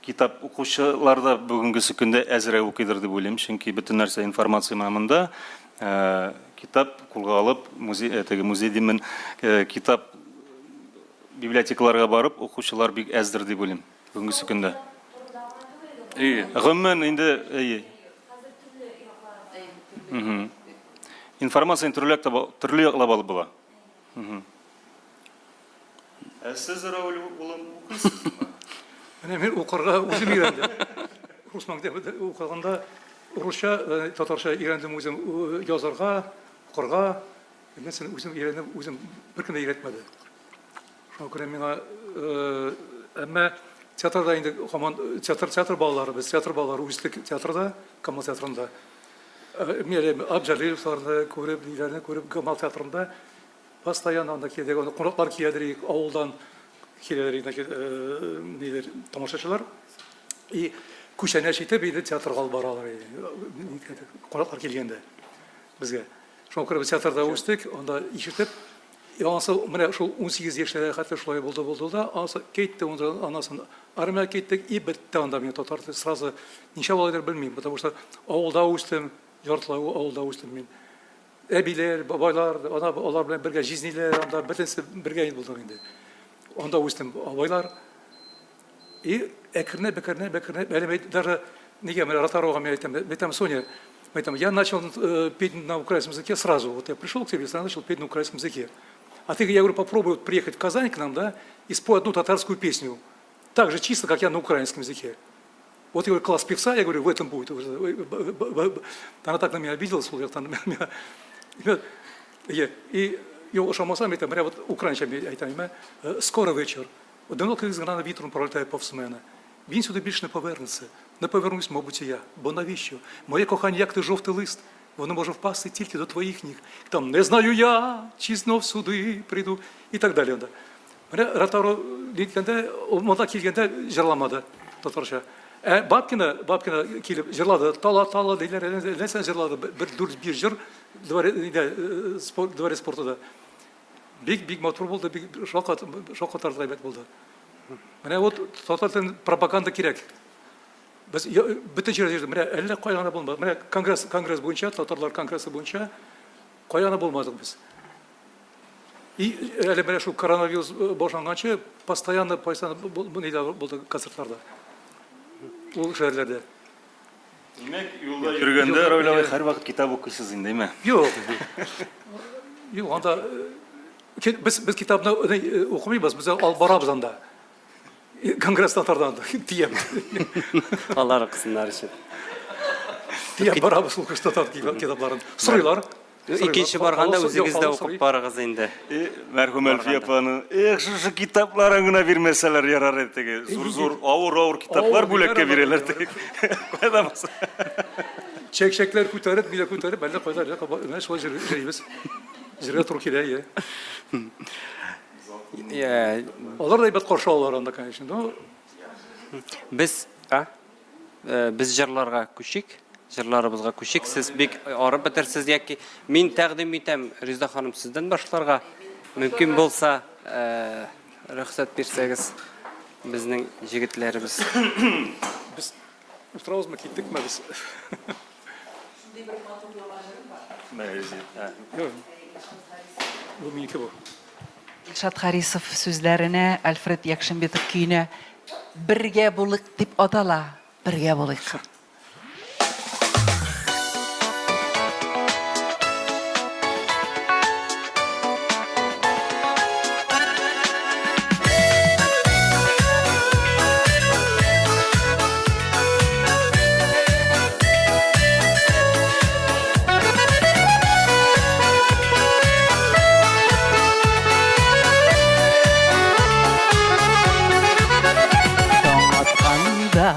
китап укучылар да бүгенгесе көндә әзрәк укыйдыр дип уйлыйм. Чөнки бөтен нәрсә информация менә монда. Китап кулга алып, музей, теге музей димен, китап библиотекаларга барып укучылар бик әздер дип уйлыйм. Бүгенгесе көндә. Әйе. Гомумән инде әйе. Информацияне төрле яктап, төрле яклап алып була. Ә сез, Рауль улым, укыйсызмы? Менә мин укырга үзем өйрәндем. Рус мәктәбендә укыганда. Русча, татарча өйрәндем үзем язарга, укырга. Нәрсәне үзем өйрәндем, үзем беркем дә өйрәтмәде. Шуңа күрә миңа әмма театрда инде һаман театр театр балалары без театр балалары үстек театрда, Камал театрында. Мин әле Абҗалиловларны күреп, ниләрне күреп Камал театрында постоянно анда килдек. Анда кунаклар киләдер, авылдан киләдер инде ниләр тамашачылар. И күчәнәч итеп инде театрга алып баралар иде. Кунаклар килгәндә безгә. Шуңа күрә без театрда үстек, анда ишетеп, анысы менә шул 18 яшьләргә хәтле шулай булды булды да, анысы китте, аннан соң армиягә киттек, и бетте анда мин татар теле сразу ничә алайдыр белмим, потому что авылда үстем, яртылай авылда үстем мин. Әбиләр, бабайлар, ана алар белән бергә җизниләр, анда бөтенесе бергә булдык инде. Анда үстем, абайлар. И әкренләп, әкренләп, әкренләп, әле мин даже нигә менә Ротаруга мин әйтәм, мин әйтәм, Соня, мин әйтәм, я начал петь на украинском языке сразу. Вот я пришел к тебе, сразу начал петь на украинском языке. А ты, я говорю, попробуй вот приехать в Казань к нам, да, и спой одну татарскую песню. Так же чисто, как я на украинском языке. Вот я говорю, класс певца, я говорю, в этом будет. Она так на меня обиделась, ул яктан. И ошамаса, мин әйтәм, менә вот украинча мин әйтәм, скоро вечер. Одинокий зграна вітром пролітає повз мене. Він сюди більш не повернеться. Не повернусь, мабуть, і я. Бо навіщо? Моє кохання, як ти жовтий лист, воно може впасти тільки до твоїх ніг. Там не знаю я, чи знов сюди прийду. І так далі. Менә Ротару килгәндә, ул монда килгәндә җырламады татарча. Ә Бабкина, Бабкина килеп җырлады. Тала, тала диләр, нәрсә җырлады? Бер дүрт биш җыр дворе, спорт, дворец спортында. Бик бик матур булды, бик шаккат шаккатарлык әйбәт булды. Менә вот татар телен пропаганда кирәк. Без бөтен җирдә йөрдек. Менә әллә кая гына булмады. Менә конгресс конгресс буенча, татарлар конгрессы буенча кая гына булмадык без. И әле менә шул коронавирус башланганчы постоянно постоянно нидә булды концертларда. Ул шәһәрләрдә. Димәк, юлда йөргәндә, Равил абый, һәрвакыт китап укыйсыз инде, әйме? Юк. Юк, анда без без китапны укымыйбыз, без алып барабыз анда. Конгресс татардан тиеп. Алар укысыннар өчен. Тиеп барабыз ул татар китапларын. Сорыйлар. Икенче барганда үзегез дә укып барыгыз инде. Мәрхүм Әлфия апаның, эх, шушы китапларын гына бирмәсәләр ярар иде теге. Зур-зур, авыр-авыр китаплар бүләккә бирәләр теге. Кайда булса. Чәк-чәкләр күтәреп, миләр күтәреп, әллә кайда, әллә кайда, менә шулай йөрибез. Җырга туры килә, иә. Алар да әйбәт каршы алалар анда, конечно. Но Без, а? Без җырларга күчик, җырларыбызга күчик. Сез бик арып бетерсез яки мин тәкъдим итәм, Резеда ханым, сездән башларга. Мөмкин булса, рөхсәт бирсәгез, безнең җегетләребез. Без утырабызмы, киттекме без? Шундый бер матур яңа җырым бар. Бу минеке бу. Илшат Харисов сүзләренә, Альфред Якшимбетов көенә Бергә булыйк дип атала. Бергә булыйк. Таң атканда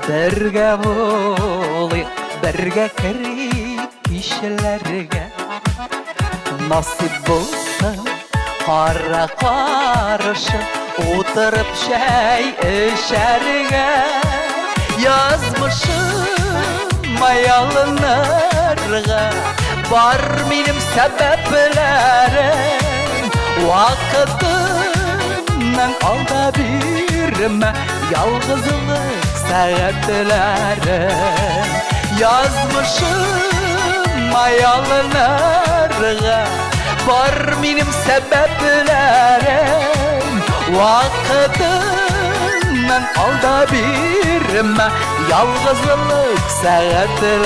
бергә булыйк, бергә керик кичләргә. Насыйп булсын, кара каршы утырып чәй эчәргә. Язмышыма ялынырга бар минем сәбәпләрем. Вакытыннан алда бирмә ялгызлык сәгатьләрен. Язмышыма ялынырга бар минем сәбәпләрем. Вакытыннан алда бирмә ялгызлык сәгатьләрен.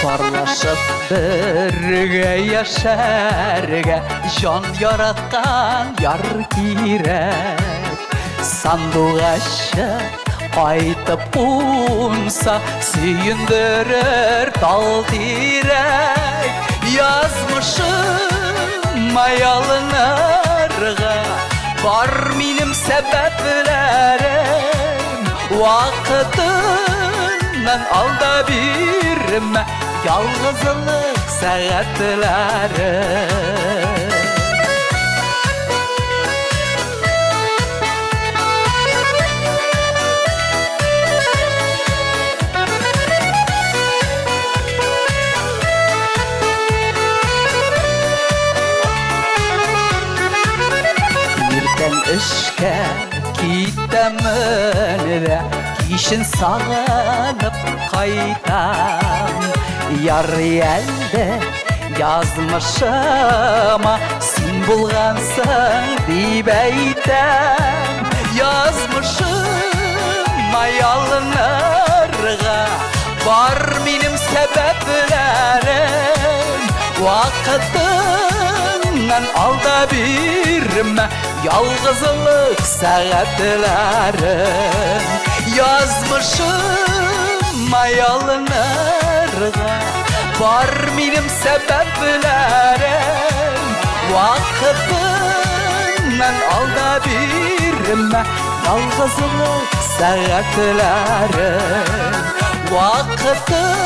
Парлашып бергә яшәргә җан яраткан яр кирәк. Сандугачы кайтып кунса, сөендерер тал тирәк. Язмышыма ялынырга бар минем сәбәпләрем. Вакытыннан алда бирмә ялгызлык сәгатьләрен. Иртән эшкә Китәмен дә кичен сагынып кайтам. Ярый әле язмышыма син булгансың дип әйтәм. Язмышыма ялынырга бар минем сәбәпләрем. Вакытыңнан алда бирмә Ялгызлык сәгатьләрен. Язмышыма ялынырга бар минем сәбәпләрем. Вакытыңнан алда бирмә ялгызлык сәгатьләрен. Вакытыңнан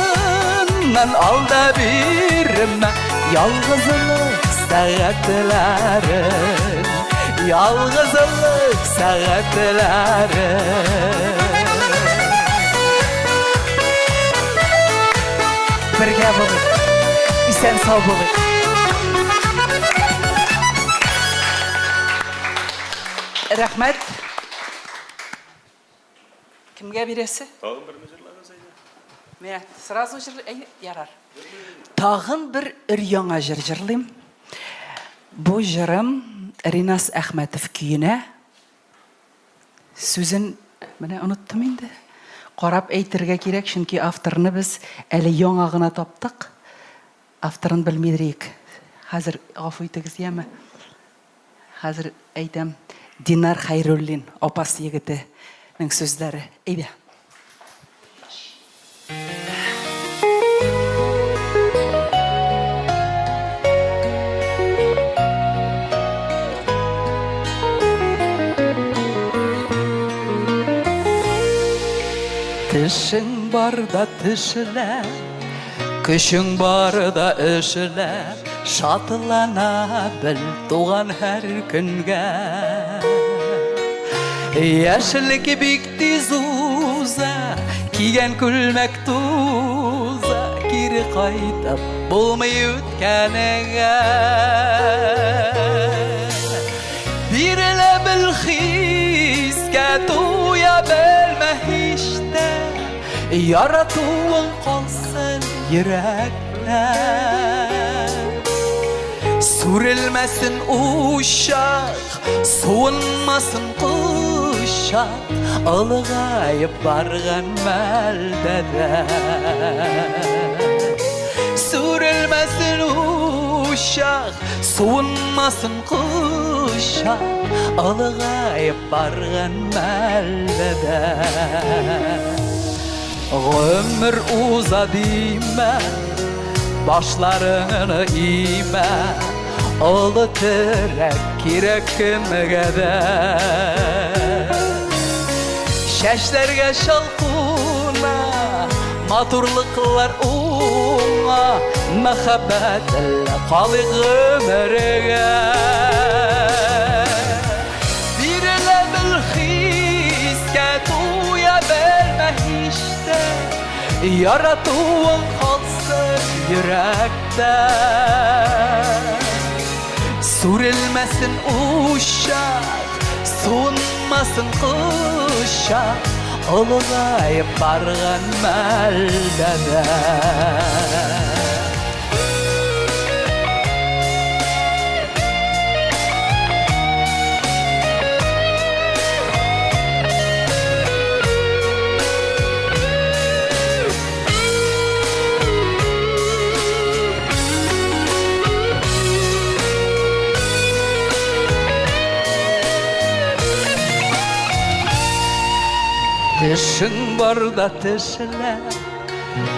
алда бирмә ялгызлык сәгатьләрен. Ялгызлык сәгатьләрен. Бергә булыйк, исән сау булыйк. Рәхмәт. Кемгә бирәсе? Тагын берне җырлагыз әйдә. Менә сразу җыр, әй, ярар. Тагын бер өр-яңа җыр җырлыйм. Бу җырым Ринас Әхмәтов көенә. Сүзен менә оныттым инде. Карап әйтергә кирәк, чөнки авторны без әле яңа гына таптык. Авторын белмидер идек. Хәзер гафу итегез, яме. Хәзер әйтәм, Динар Хәйруллин, Апас егете нең сүзләре. Әйдә. Тешең барда тешлә, Көчең барда эшлә, Шатлана бел туган һәр көнгә. Яшьлек бик тиз уза, Кигән күлмәк туза, Кире кайтып булмый үткәнегә. Бирелә бел хискә, туя белмә һич тә. Яратуың калсын йөрәктә. Сүрелмәсен учак, суынмасын кочак, Олыгаеп барган мәлдә дә. Сүрелмәсен учак, суынмасын кочак, Олыгаеп барган мәлдә дә. Гомер уза димә, башларыңны имә, Олы терәк кирәк кемгә дә. Чәчләргә чал куна, матурлыклар уңа, Мәхәббәт әллә калыйк гомергә. Бирелә бел хискә, туя белмә һич тә, Яратуың калсын йөрәктә. Сүрелмәсен учак, суынмасын кочак, Олыгаеп барган мәлдә дә. Тешең барда тешлә,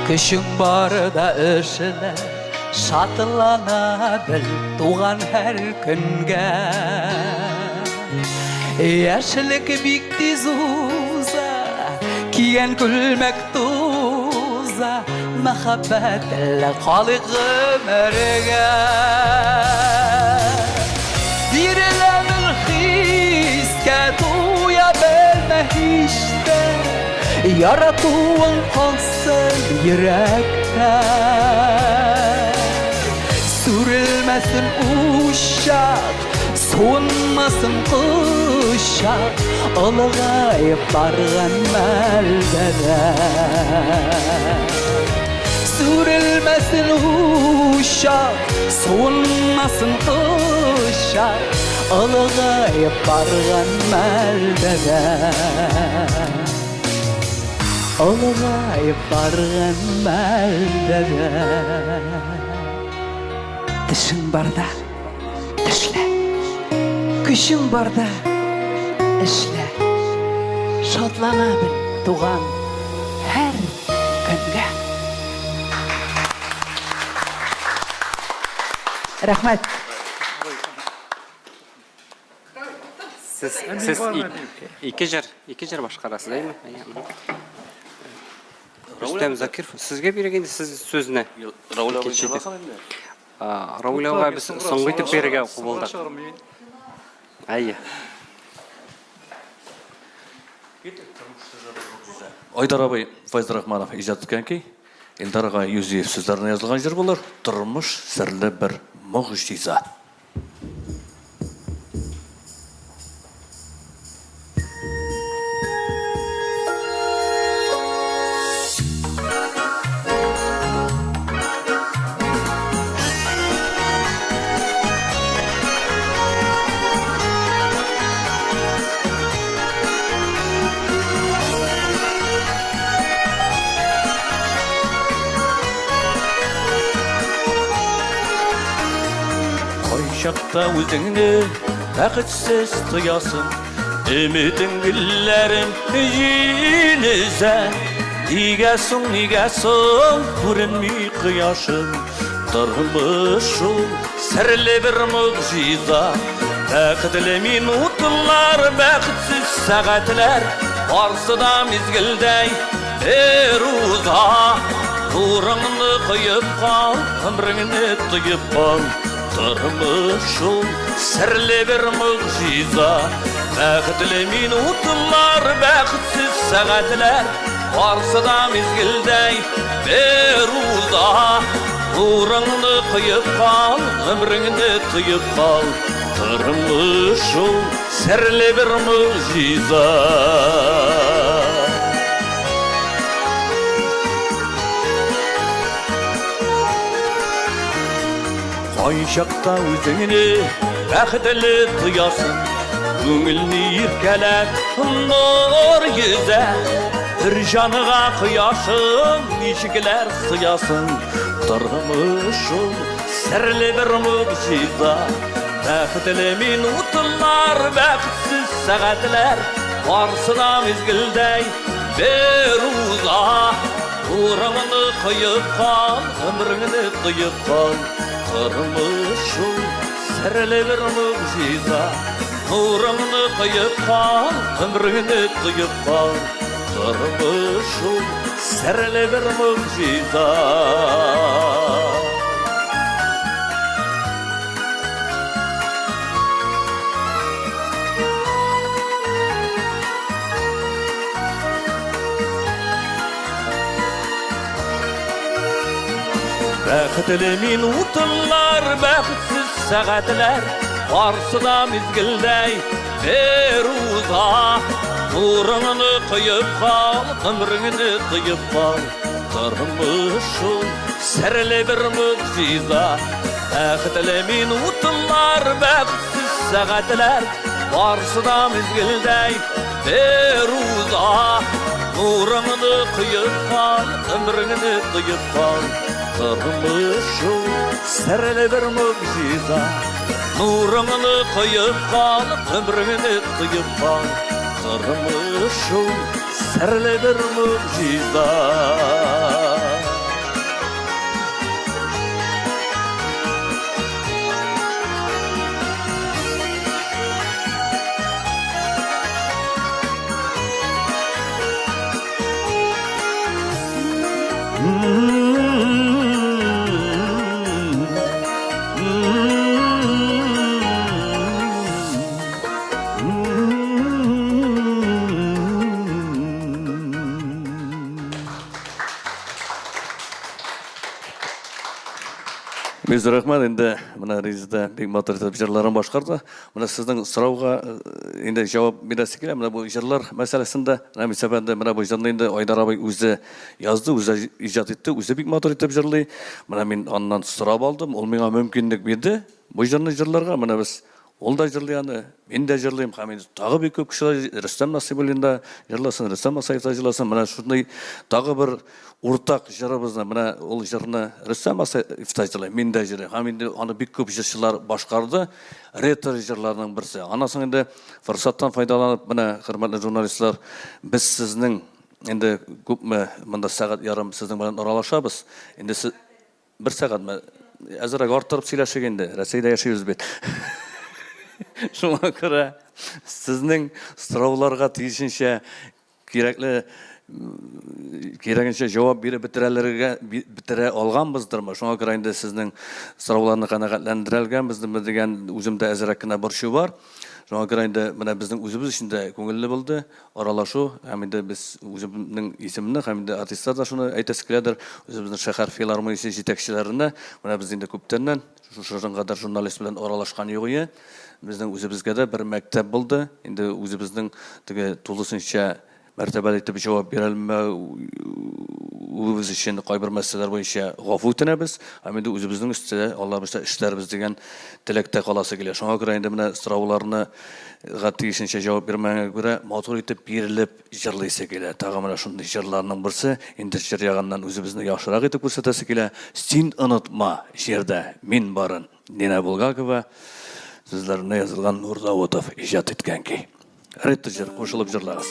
көчең барда эшлә, шатлана бел туган һәр көнгә. Яшьлек бик тиз уза, кигән күлмәк туза, мәхәббәтле калыйк гомергә. Бирелә бел хискә, туя белмә һич тә, яратуың калсын йөрәктә. Сүрелмәсен учак, суынмасын кочак, олыгаеп барган мәлдә дә. Сүрелмәсен учак, суынмасын кочак, олыгаеп барган мәлдә дә. Олыгаеп барган мәлдә дә. Тешең барда тешлә, көчең барда эшлә. Шатлана бел, туган, һәр көнгә. Рәхмәт. Сез, сез ике җыр, ике җыр башкарасыз, әйме? Рөстәм Закиров, сезгә бирик инде сез сүзне. Рауль абый җырласын инде. Рауль абыйга без соңгы итеп бирергә булдык. Әйе. Айдар абый Файзрахманов иҗат иткән көй, Илдар агай Юзиев сүзләренә язылган җыр булыр, Тормыш серле бер могҗиза. Кайчакта үзеңне бәхетсез тоясың, Өметең гөлләрен җил өзә. Нигә соң, нигә соң күренми кояшың? Тормыш ул серле бер могҗиза. Бәхетле минутлар, бәхетсез сәгатьләр, барсы да мизгелдәй бер уза. Нурыңны коеп кал, гомреңне тоеп кал. Тормыш ул серле бер могҗиза. Бәхетле минутлар, бәхетсез сәгатьләр, барсы да мизгелдәй бер уза. Нурыңны коеп кал, гомреңне тоеп кал. Тормыш ул серле бер могҗиза. Кайчакта үзеңне бәхетле тоясың, Күңелне иркәләп нур йөзә. Бер җанга кояшың ничекләр сыясың, Тормыш ул серле бер могҗиза. Бәхетле минутлар, бәхетсез сәгатьләр, Барсы да мизгелдәй бер уза. Нурыңны коеп кал, гомреңне тоеп кал. Тормыш ул серле бер могҗиза. Нурыңны коеп кал, гомреңне тоеп кал. Тормыш ул серле бер могҗиза. Бәхетле минутлар, бәхетсез сәгатьләр, барсы да мизгелдәй бер уза. Нурыңны коеп кал, гомреңне тоеп кал. Тормыш ул серле бер могҗиза. Бәхетле минутлар, бәхетсез сәгатьләр, барсы да мизгелдәй бер уза. Нурыңны коеп кал, гомреңне тоеп кал. Тормыш ул серле бер могҗиза. Нурыңны коеп кал, гомреңне тоеп кал. Тормыш ул Серле бер могҗиза. Бик зур рәхмәт инде менә Резеда бик матур итеп җырларын башкарды. Менә сезнең сорауга э, инде җавап бирәсе килә. Менә бу җырлар мәсьәләсендә Рәмис әфәнде менә бу җырны инде Айдар абый үзе язды, үзе иҗат итте, үзе бик матур итеп җырлый. Менә мин аннан сорап алдым, ул миңа мөмкинлек бирде бу җырны җырларга. Менә без Ул да җырлый аны, мин дә җырлыйм, һәм инде тагы бик күп кешеләр, Рөстәм Насыйбуллин да җырласын, Рөстәм Асаев та җырласын. Менә шундый тагы бер уртак җырыбызны, менә ул җырны Рөстәм Асаев та җырлый, мин дә җырлыйм. Һәм инде аны бик күп җырчылар башкарды, ретро җырларның берсе. Аннан соң инде форсаттан файдаланып, менә, хөрмәтле журналистлар, без сезнең инде күпме монда сәгать ярым сезнең белән аралашабыз. Инде сез Бер сәгатьме? Әзрәк арттырып сөйләшик инде. Рәсәйдә яшибез бит. Шуңа күрә сезнең сорауларга тиешенчә кирәкле кирәгенчә җавап биреп бетерәләргә бетерә алганбыздырмы? Шуңа күрә инде сезнең сорауларны канәгатьләндерәлгәнбездерме дигән үземдә әзрәк кенә борчу бар. Шуңа күрә инде менә безнең үзебез өчен дә күңелле булды аралашу. Һәм инде без үземнең исемне һәм инде артистлар да шуны әйтәсе киләдер, үзебезнең шәһәр филармониясе җитәкчеләренә, менә без инде күптәннән шушы кадәр журналист белән аралашкан юк ие. Безнең үзебезгә дә бер мәктәп булды. Инде үзебезнең теге тулысынча Мәртәбәле итеп җавап бирәлмәвебез өчен кайбер мәсьәләләр буенча гафу үтенәбез. Һәм инде үзебезнең өстә Алла боерса эшләрбез дигән теләктә каласы килә. Шуңа күрә инде менә сорауларны га тиешенчә җавап бирмәгәнгә күрә матур итеп бирелеп җырлыйсы килә. Тагы менә шундый җырларның берсе, инде җыр ягыннан үзебезне яхшырак итеп күрсәтәсе килә. Син онытма, җирдә мин барын. Нина Булгакова сүзләренә язылган Нур Даутов иҗат иткән көй. Ретро җыр, кушылып җырлагыз.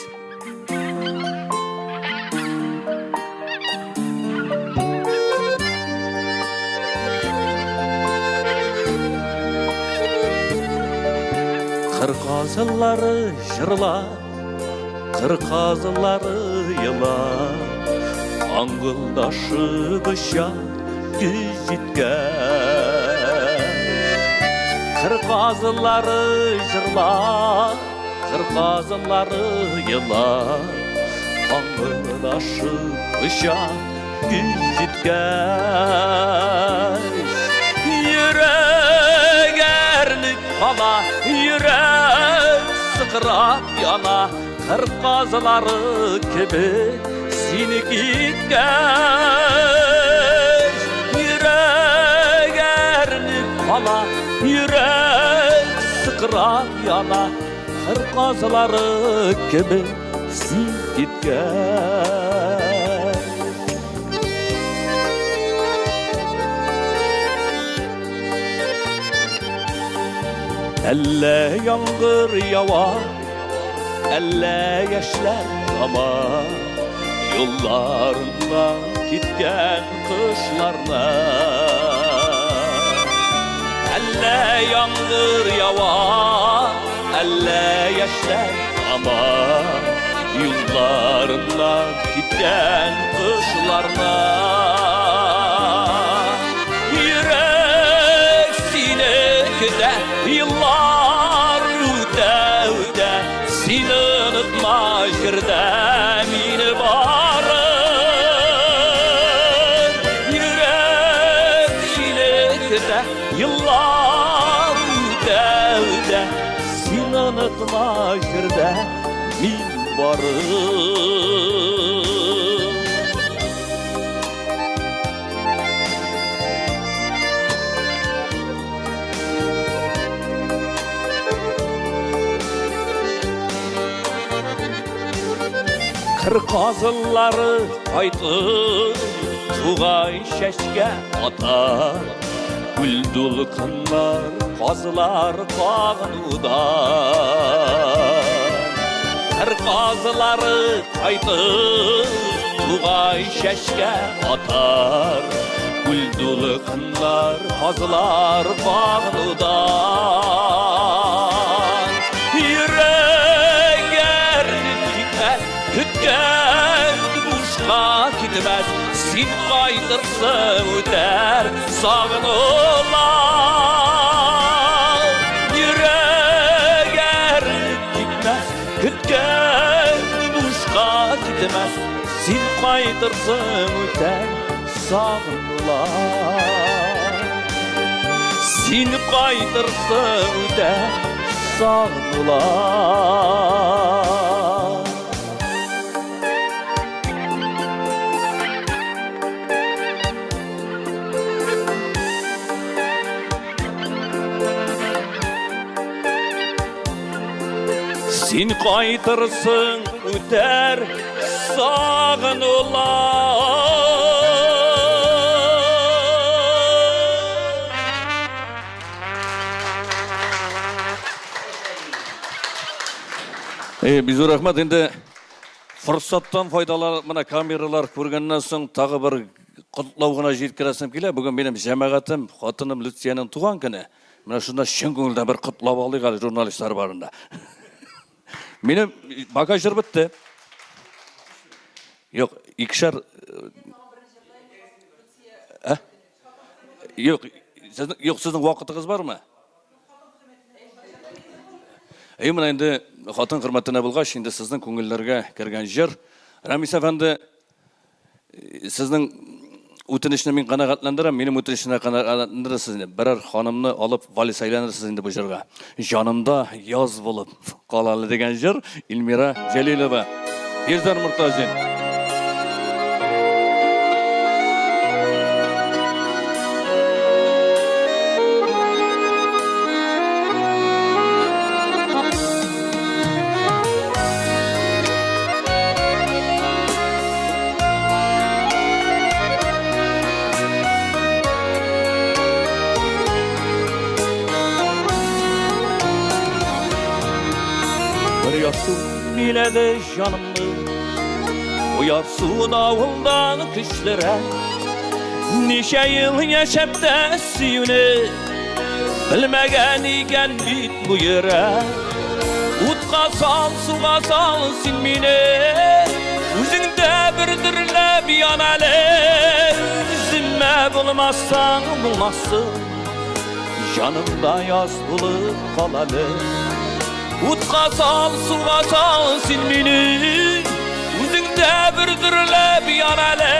Кыр казылары җырла, кыр казылары ела, Аңгылдашып оча көз җиткәч. Кыр казылары җырла, кыр казылары ела, Аңгылдашып оча көз җиткәч. Йөрәк әрнеп кала, йөрәк сыкрап яна, Кыр казлары кебек сине киткәч, Йөрәк әрнеп кала, йөрәк сыкрап яна, Кыр казлары кебек син киткәч. Әллә яңгыр ява, әллә яшьләр тама, Юлларыннан киткән кышларны. Әллә яңгыр ява, әллә яшьләр тама, Юлларыннан киткән кышларны. Йөрәк сине көтә, еллар үтә үтә, син онытма җирдә мине барын. Йөрәк сине көтә, еллар үтә үтә, син онытма җирдә мин барын. Кыр казыллары кайтып, тугай чәчкә ата. Күл дулкыннар, казлар кагынуда. Кыр казлары кайтып, тугай чәчкә атар. Күл дулкыннар, казлар багынудан. Йөрәк әрнеп китмәс, көткән бушка китмәс. Син кайтырсың, үтәр сагынулар. Йөрәк әрнеп китмәс, көткән бушка китмәс. Син кайтырсың, үтәр сагынулар. Син кайтырсың, үтәр сагынулар. Син кайтырсың, үтәр сагынулар. Э, бик зур рәхмәт инде. Форсаттан файдаланып, менә камералар күргәннән соң тагы бер котлау гына җиткерәсем килә. Бүген минем җәмәгатем, хатыным Люциянең туган көне. Менә шунда чын күңелдән бер котлап алыйк әле журналистлар барында. Минем пока җыр бетте. Юк, икешәр Ә? Юк, сезнең юк, сезнең вакытыгыз бармы? Әй, менә инде хатын хөрмәтенә булгач, инде сезнең күңелләргә кергән җыр. Рамис әфәнде, сезнең үтенечне мин канәгатьләндерәм, минем үтенечне канәгатьләндерерсез инде. Берәр ханымны алып вальс әйләнерсез инде бу җырга. Җанымда яз булып кал әле дигән җыр Эльмира Җәлилова. Илдар Мортазин. Бер ярсу биләде җанымны, Бу ярсу давылдан көчлерәк. Ничә ел яшәп тә сөюне Белмәгән икән бит бу йөрәк. Утка сал, суга сал син мине, Үзең дә бер дөрләп ян әле. Үземә булмасаң булмасын, Җанымда яз булып кал әле. Утка сал, суга сал син мине, Үзең дә бер дөрләп ян әле.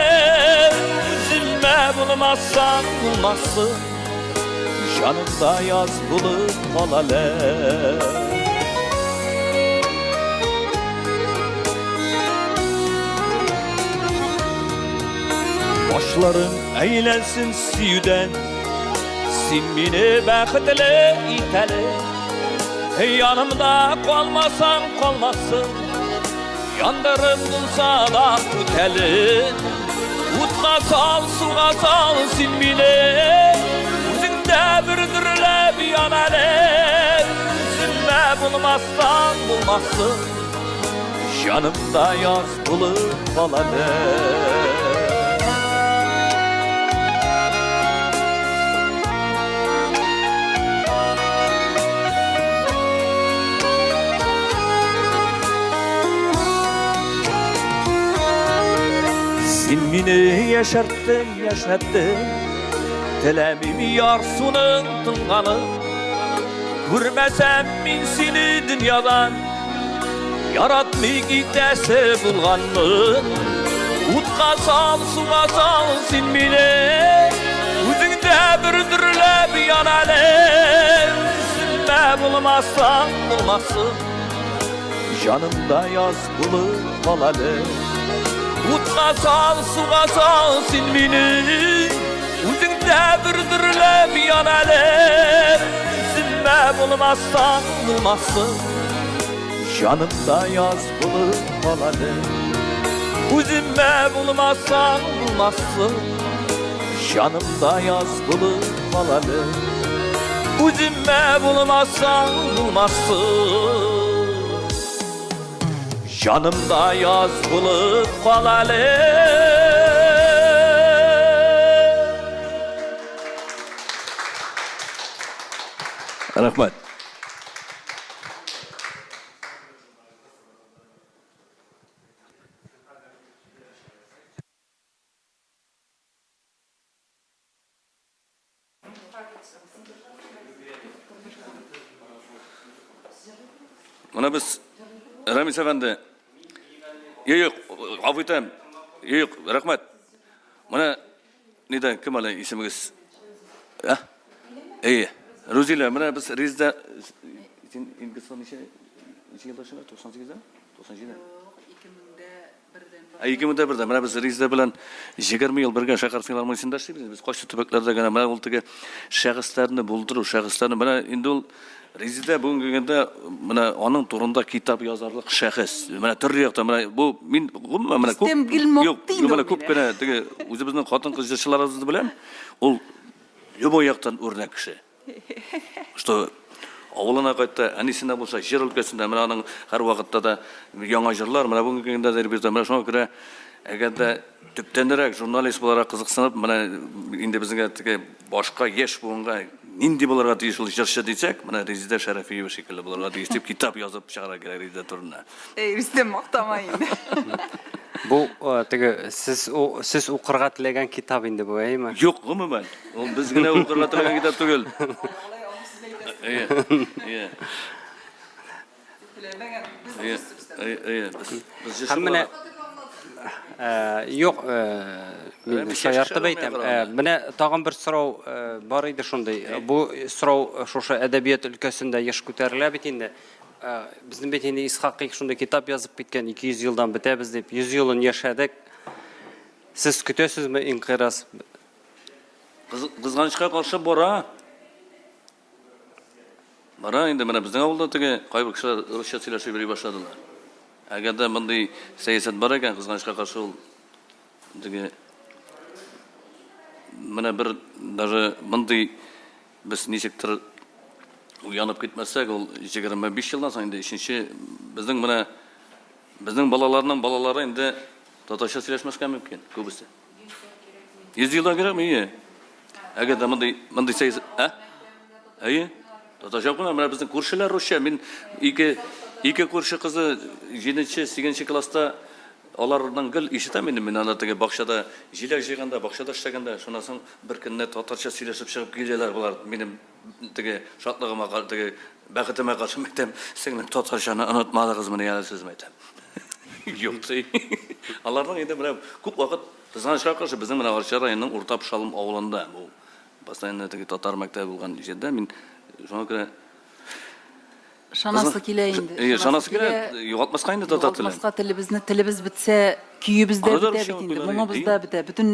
Үземә булмасаң булмасын, Җанымда яз булып кал әле. Башларым әйләнсен сөюдән, Син мине бәхетле ит әле. Янымда калмасаң калмасын, Яндырып булса да үт әле. Утка сал, суга сал син мине, Үзең дә бер дөрләп ян әле. Үземә булмасаң булмасын, Җанымда яз булып кал әле. Син мине яшәрттең, яшәттең, Теләмим ярсуның тынганын. Күрмәсәм мин сине дөньядан, Яратмый китәсе булганмын. Утка сал, суга сал син мине, Үзең дә бер дөрләп ян әле. Үземә булмасаң булмасын, Җанымда яз булып кал әле. Утка сал, суга сал син мине, Үзең дә бер дөрләп ян әле. Үземә булмасаң булмасын, Җанымда яз булып кал әле. Үземә булмасаң булмасын, Җанымда яз булып кал әле. Үземә булмасаң булмасын. Җанымда яз булып кал әле. Рәхмәт. Менә без Рәмис әфәнде. Юк, юк, гафу итәм. Юк, рәхмәт. Менә нидән кем әле исемегез? Ә? Әйе. Рузилә, менә без Резда син инде ничә ничә елда эшләдең? 98-дә? 97-дә? Ә 2001-дә менә без Резидә белән 20 ел бергә шәһәр филармониясендә эшлибез. Без кайсы төбәкләрдә генә менә ул теге шәхесләрне булдыру, шәхесләрне менә инде ул Резидә бүгенге көндә менә аның турында китап язарлык шәхес. Менә төрле яктан менә бу мин гомумән менә күп юк, менә күп кенә теге үзебезнең хатын-кыз җырчыларыбызны беләм. Ул любой яктан үрнәк кеше. Что авылына кайтты, әнисенә булса, җыр өлкәсендә, менә аның һәрвакытта да яңа җырлар, менә бүгенге көндә дә репертуар, менә шуңа күрә, әгәр дә төптәнрәк журналист буларак кызыксынып, менә инде безгә теге башка яшь буынга нинди булырга тиеш ул җырчы дисәк, менә Резидә Шәрәфиева шикелле булырга тиеш дип китап язып чыгарырга кирәк Резидә турында. Эй, Рөстәм, мактама инде. Бу теге сез сез укырга теләгән китап инде бу, әйеме? Юк, гомумән. Ул без генә укырга теләгән китап түгел. Әйе. Әйе. Әйе. Әйе. Без Һәм менә юк, мин шаяртып әйтәм. Менә тагын бер сорау бар иде шундый. Бу сорау шушы әдәбият өлкәсендә еш күтәрелә бит инде. Безнең бит инде Исхакый шундый китап язып киткән, 200 елдан бетәбез дип, 100 елын яшәдек. Сез көтәсезме инкыйраз? Кызганычка каршы бара. Бара инде менә безнең авылда теге кайбер кешеләр русча сөйләшеп йөри башладылар. Әгәр дә мондый сәясәт бар икән, кызганычка каршы ул теге менә бер даже мондый Без ничектер уянып китмәсәк, ул 25 елдан соң инде өченче безнең менә безнең балаларның балалары инде татарча сөйләшмәскә мөмкин, күбесе. 100 елдан кирәкми, ие. Әгәр дә мондый мондый сәясәт, ә? Әйе. Татарча укыйм, менә безнең күршеләр русча. Мин ике ике күрше кызы 7-нче, 8 класста Аларның гел ишетәм инде мин анда теге бакчада җиләк җыйганда, бакчада эшләгәндә, шуннан соң бер көнне татарча сөйләшеп чыгып киләләр болар, минем теге шатлыгыма, теге бәхетемә каршы мәйтәм, сеңлем, татарчаны онытмадыгызмыни әле сез, мәйтәм. Юк, ди. Аларның инде менә күп вакыт, кызганычка каршы, безнең менә Арча районының Урта Пошалым авылында бу постоянно теге татар мәктәбе булган җирдә мин шуңа күрә Ышанасы килә инде. Әйе, ышанасы килә. Югалтмаска инде татар телен. Югалтмаска телебезне, телебез бетсә, көебез дә бетә бит инде, моңыбыз да бетә, бөтен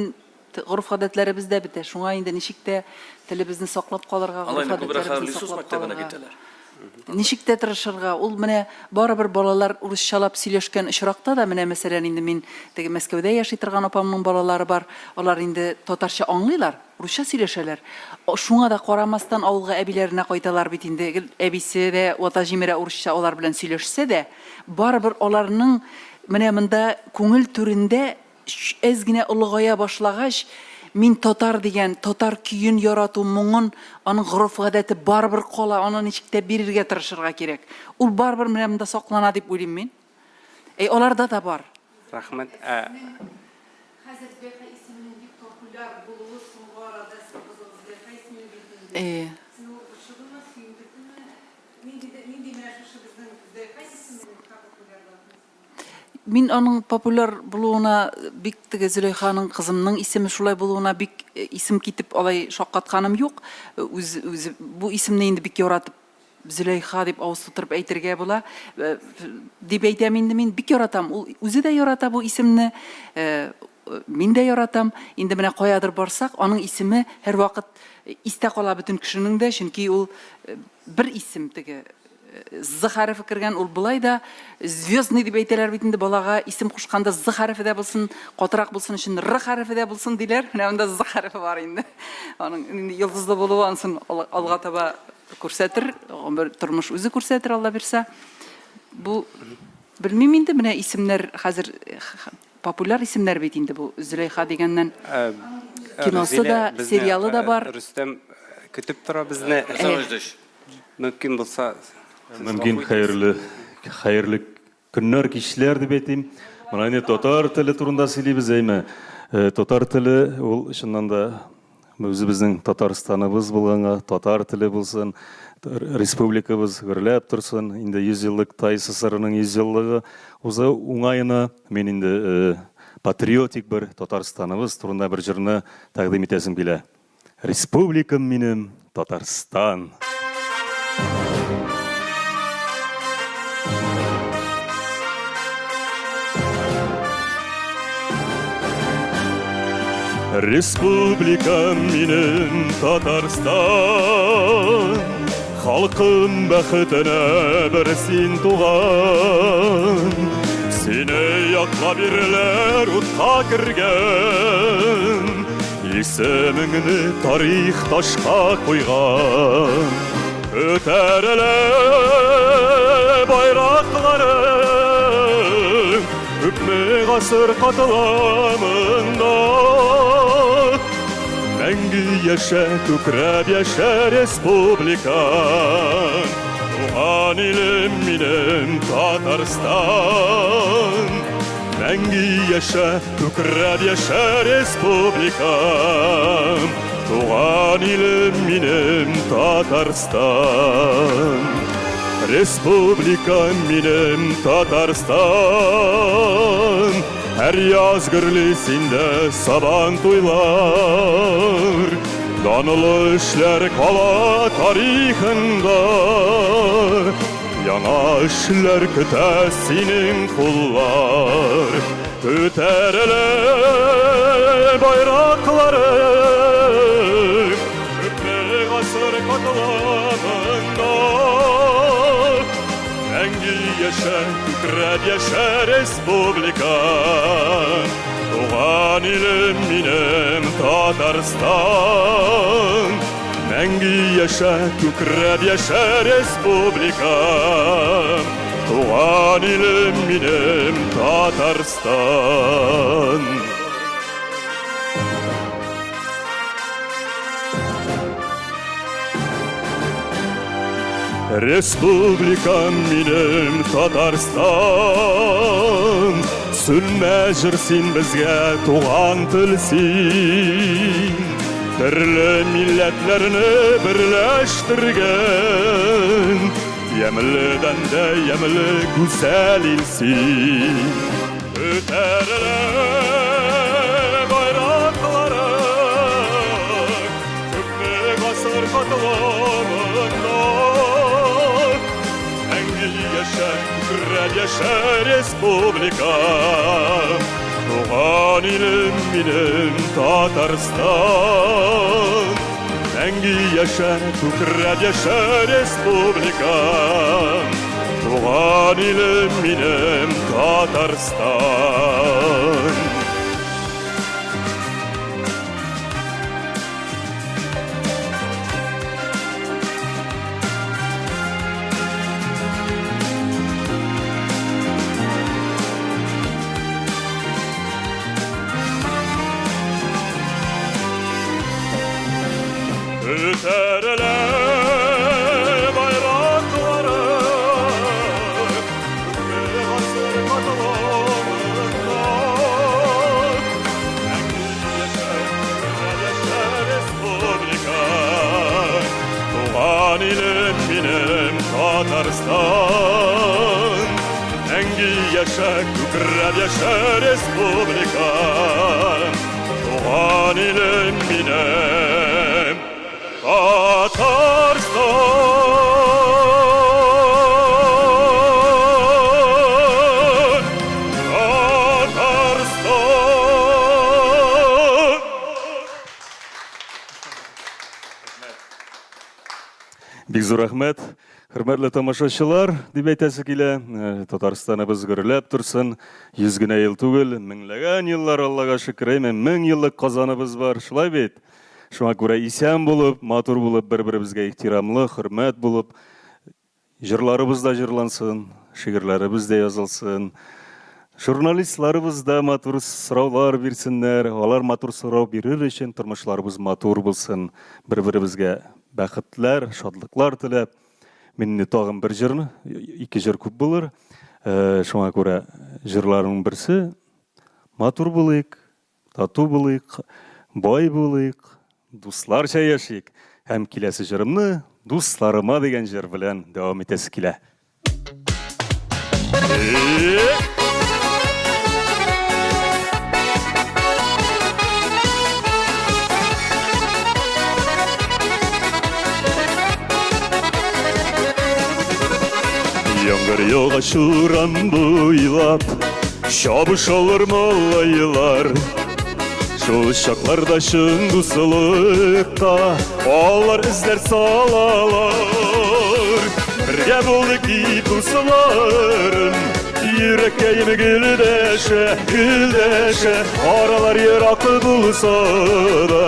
гореф-гадәтләребез дә бетә. Шуңа инде ничек тә телебезне саклап калырга, гореф-гадәтләребезне саклап калырга. Ничек тә тырышырга. Ул менә барыбер балалар урысчалап сөйләшкән очракта да, менә мәсәлән инде мин теге Мәскәүдә яши торган апамның балалары бар, алар инде татарча аңлыйлар, Русча сөйләшәләр. Шуңа да карамастан авылга әбиләренә кайталар бит инде. Гел әбисе дә вата-җимерә урысча алар белән сөйләшсә дә, барыбер аларның менә монда күңел түрендә әз генә олыгая башлагач, мин татар дигән, татар көен ярату, моңын, аның гореф-гадәте барыбер кала, аны ничек тә бирергә тырышырга кирәк. Ул барыбер менә монда саклана дип уйлыйм мин. Әй, аларда да бар. Рәхмәт. Ә. Хәзер Зөләйха исеменең бик популяр булуы соңгы арада сезнең кызыгыз Зөләйха исемле бит инде. Әйе. Сезне ул борчыдымы, сөендердеме? Нинди нинди менә шушы безнең Зөләйха исеменең популярлыгы? Мин аның популяр булуына бик теге Зөләйханың кызымның исеме шулай булуына бик исем китеп алай шаккатканым юк. Үз үзе бу исемне инде бик яратып Зөләйха дип авыз тутырып әйтергә була. Э, дип әйтәм инде мин. Бик яратам. Ул үзе дә ярата бу исемне. Э, мин дә яратам. Инде менә каядыр барсак, аның исеме һәрвакыт истә кала бөтен кешенең дә, чөнки ул э, бер исем теге З хәрефе кергән, ул болай да звездный дип әйтәләр бит инде балага исем кушканда З хәрефе дә булсын, катырак булсын өчен Р хәрефе дә булсын диләр. Менә монда З хәрефе бар инде. Аның инде йолдызлы булуы ансын алга таба Күрсәтер, гомер, тормыш үзе күрсәтер, Алла бирсә. Бу. Белмим инде, менә исемнәр хәзер популяр исемнәр бит инде бу Зөләйха дигәннән. Киносы да, сериалы да бар. Рөстәм көтеп тора безне. Мөмкин булса, Мөмкин, хәерле, хәерле көннәр, кичләр дип әйтим. Менә инде татар теле турында сөйлибез, әйме. Татар теле ул чыннан да Үзебезнең Татарстаныбыз булганга, татар теле булсын, республикабыз гөрләп торсын. Инде 100 еллык ТАССРның 100 еллыгы узу уңаена мин инде патриотик бер Татарстаныбыз турында бер җырны тәкъдим итәсем килә. Республикам минем, Татарстан! Республикам минем Татарстан, Халкым бәхетенә бер син туган. Сине яклап ирләр утка кергән, Исемеңне тарих ташка куйган. Күтәрелә байракларың, Күпме гасыр катламында. Мәңге яшә, күкрәп яшә республика. Туган илем минем Татарстан. Мәңге яшә, Күкрәп яшә республикам, Туган илем минем Татарстан. Республикам минем Татарстан, Һәр яз гөрли синдә сабан туйлар. Данлы эшләр кала тарихында, Яңа эшләр көтә синең куллар. Күтәрелә байраклары, Күпме гасыр катламында. Мәңге яшә, күкрәп яшә республика. Туган илем минем Татарстан. Мәңге яшә, күкрәп яшә республика. Туган илем минем Татарстан. Республикам минем Татарстан, Сүнмә җыр син безгә туган тел син. Төрле милләтләрне берләштергән, Ямьледән дә ямьле гүзәл ил син. Күтәрелә байраклары, Күпме гасыр катламында. Мәңге яшә, күкрәп яшә республика. Туган илем минем Татарстан. Мәңге яшә, күкрәп яшә республика. Туган илем минем Татарстан. Күтәрелә байраклары, Күпме гасыр катламында. Мәңге яшә, яшә республика. Туган илем минем Татарстан. Мәңге яшә, күкрәп яшә республика. Туган илем минем Татарстан. Татарстан. Бик зур рәхмәт. Хөрмәтле тамашачылар, дип әйтәсе килә, э, Татарстаныбыз гөрләп торсын. 100 генә ел түгел, меңләгән еллар, Аллага шөкер, әйме, мең еллык Казаныбыз бар, шулай бит? Шуңа күрә исән булып, матур булып, бер-беребезгә ихтирамлы, хөрмәт булып, җырларыбыз да җырлансын. шигырьләребез дә язылсын. Журналистларыбыз да матур сораулар бирсеннәр. Алар матур сорау бирер өчен тормышларыбыз матур булсын. Бер-беребезгә бәхетләр, шатлыклар теләп. Мин инде тагын бер җырны, ике җыр күп булыр. Э, шуңа күрә җырларның берсе матур булыйк, тату булыйк, бай булыйк, дусларча яшик. Һәм киләсе җырымны Дусларыма дигән җыр белән дәвам итәсе килә. Яңгыр яга шуран буйлап, Чабышалар малайлар. Шул чакларда чын дуслыкка Алар эзләр салалар. Бергә булдык дип дусларым, Йөрәккәем гөлдәшә, гөлдәшә, Аралар ерак булса да,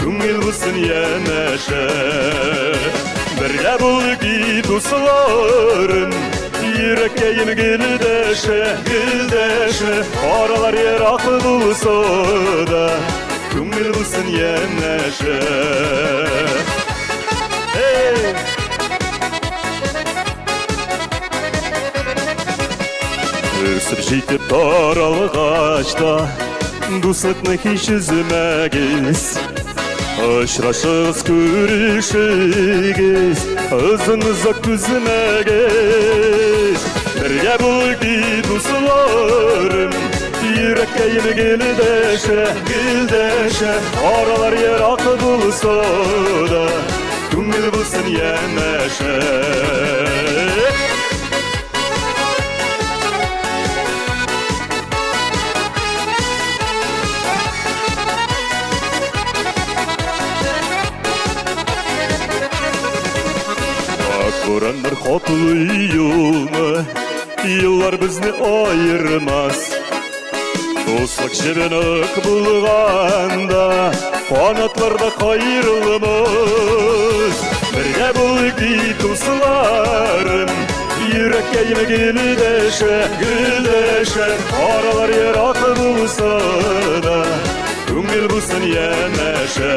Күңел булсын янәшә. Бергә булдык дип дусларым, Йөрәккәем гөлдәшә, гөлдәшә, Аралар ерак булса да, Күңел булсын янәшә. Эй! Үсеп җитеп таралгач та, Дуслыкны һич өзмәгез. Очрашыгыз, күрешегез, Озын-озак түзмәгез. Бергә булыйк ди дусларым, Йөрәккәем гөлдәшә, гөлдәшә, Аралар ерак булса да, Күңел булсын янәшә. Ак бураннар каплый юлны, Еллар безне аермас. Дуслык җебе нык булганда, Канатлар да каерылмас. Бергә булыйк ди дусларым, Йөрәккәем гөлдәшә, гөлдәшә, Аралар ерак булса да, Күңел булсын янәшә.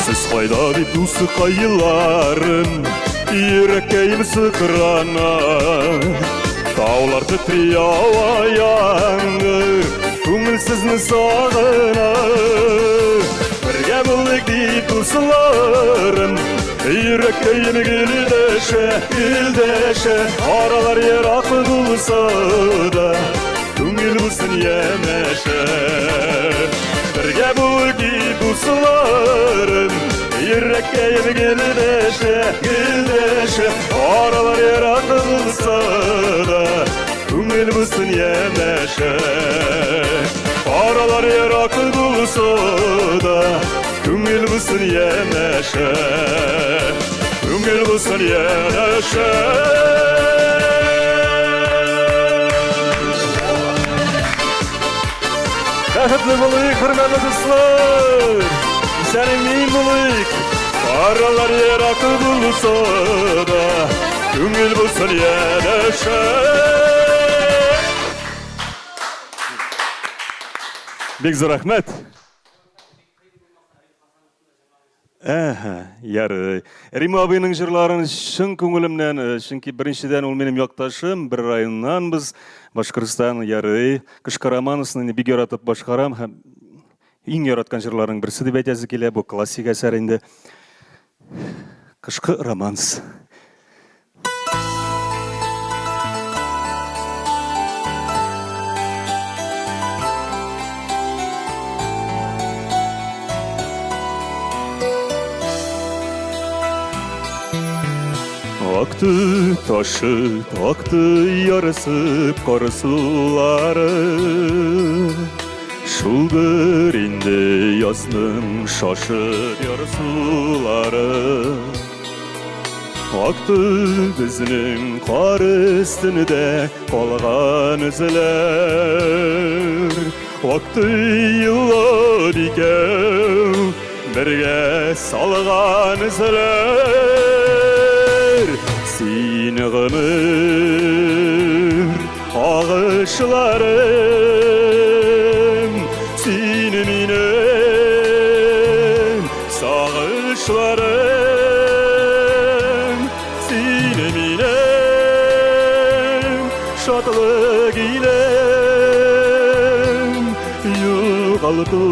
Сез кайда дип дускайларым, Йөрәккәем сыкрана. Таулар тетри ава яңгыр, Күңел сезне сагына. Бергә булдык дип дусларым, Йөрәккәем гөлдәшә, гөлдәшә, Аралар ерак булса да, Күңел булсын янәшә. Бергә булдык дип дусларым, Йөрәккәем гөлдәшә, гөлдәшә, Аралар ерак булса да, Күңел булсын янәшә. Аралар ерак булса да, Күңел булсын янәшә. Күңел булсын янәшә. Бәхетле булыйк, хөрмәтле дуслар! Исән-имин булыйк! Аралар ерак булса да, күңел булсын янәшә. Бик зур рәхмәт. Әһә, ярый. Рим абыйның җырларын чын күңелемнән, э, чөнки беренчедән ул минем якташым, бер районнан без, Башкортстан, ярый. Кышкы романысын бик яратып башкарам һәм иң яраткан җырларның берсе дип әйтәсе килә, бу классик әсәр инде. Кышкы романс. Акты ташы, акты ярысы, карысулары. Шулдыр инде язның шашып ярсулары. Акты безнең кар өстендә калган эзләр. Акты еллар икәү бергә салган эзләр. Син гомер агышларым, син минем сагышларым, син минем шатлык илем, югалту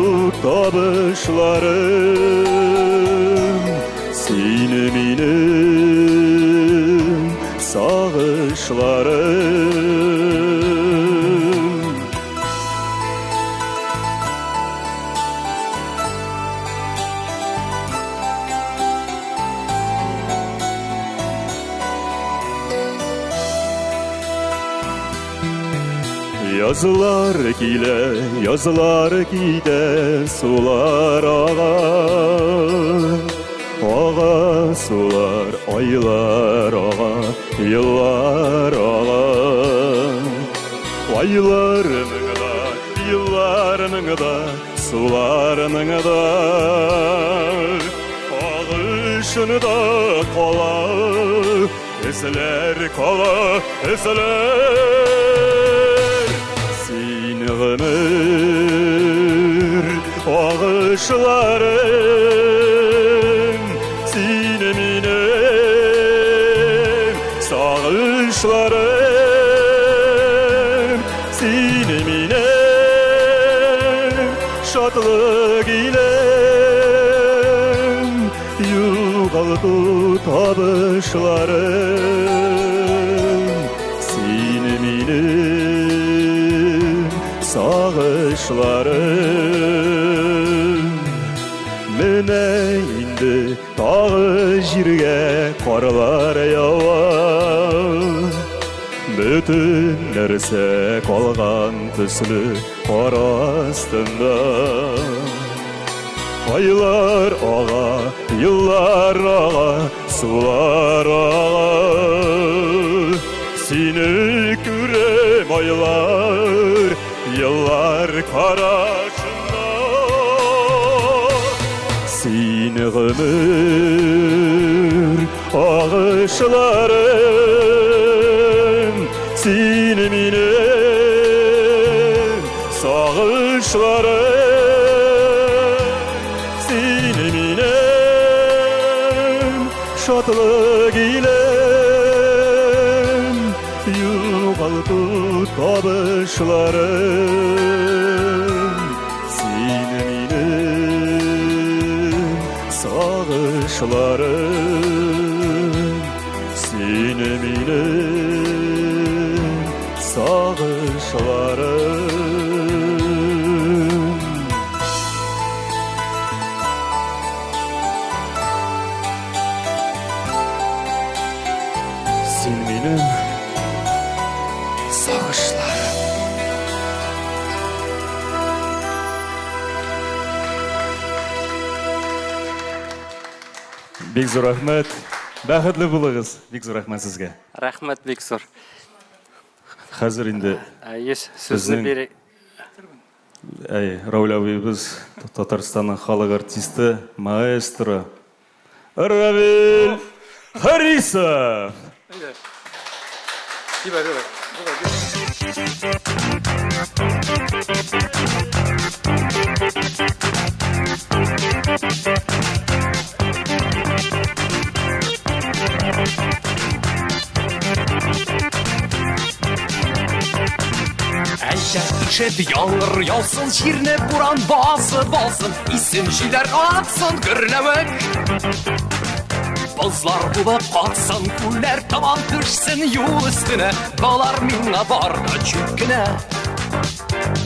табышларым, син минем сагышларым. Язлар килә, язлар китә, сулар ага. Ага сулар, айлар ага, еллар ага. Айларның да, елларның да, суларның да агышында кала, эзләр кала, эзләр. Син гомер агышларым, син минем сагышларым, син минем шатлык илем, югалту табышларым, син минем сагышларым. Менә инде тагы җиргә карлар ява. Бөтен нәрсә калган төсле кар астында. Айлар ага, еллар ага, сулар ага. Сине күрәм айлар, еллар карашында. Син гомер агышларым, син минем сагышларым, син минем шатлык илем, югалту табышларым, син минем сагышларым, син минем сагышларым. Син минем сагышларым. Бик зур рәхмәт. Бәхетле булыгыз. Бик зур рәхмәт сезгә. Рәхмәт бик зур. Хәзер инде Әйе, сүзне бирик. Әй, Рауль абыебыз, Татарстанның халык артисты, маэстро Равил Харисов! Әйдә. Җибәр, җибәр. Әйдә ишет яңгыр яусын, җирне буран басып алсын, исен җилләр атсын гөрләвек. Бозлар булып катсын, күлләр таман төшсен юл өстенә, болар миңа бар да чүп кенә.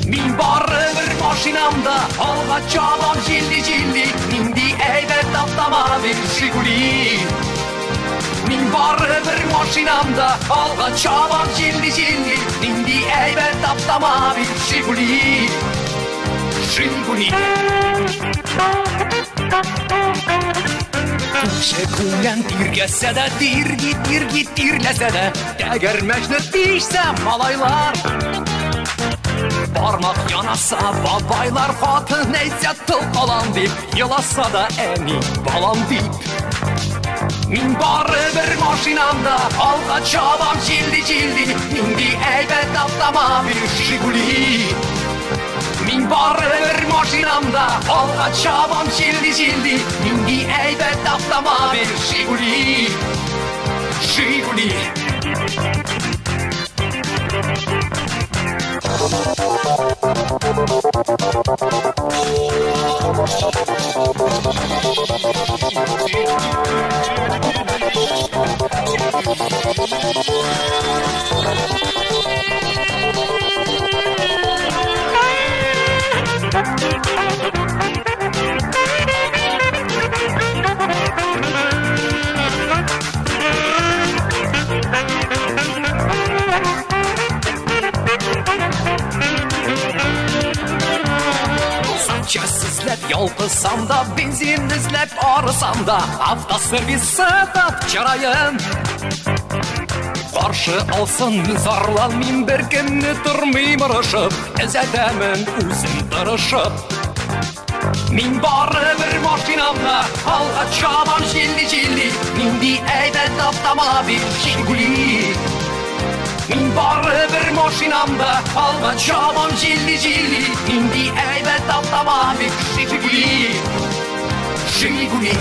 Мин барыбер машинамда алга чабам җилли-җилли, нинди әйбәт автомобиль Жигули. Мин барыбер машинамда алга чабам җилли-җилли, нинди әйбәт автомобиль Жигули. Жигули. Күрше күлән тиргәсә дә, тирги, тирги, тирләсә дә, тәгәрмәчне тишсә малайлар. Бармак янаса бабайлар, хатын әйтсә тол калам дип, еласа да әни балам дип. Мин барыбер машинамда алга чабам җилди-җилди, нинди әйбәт автомобиль Жигули. Мин барыбер машинамда алга чабам җилди-җилди, нинди әйбәт автомобиль Жигули. Жигули. Запчасть эзләп ялкысам да, бензин эзләп арысам да, автосервис сытып чыраен. Каршы алсын, мин зарланмыйм, беркемне тормыйм орышып, эзәтәмен үзем тырышып. Мин барыбер машинамда алга чабам җилли-җилли, нинди әйбәт автомобиль Жигули. Мин барыбер машинамда алга чабам җилли-җилли, нинди әйбәт автомобиль Жигули. Жигули.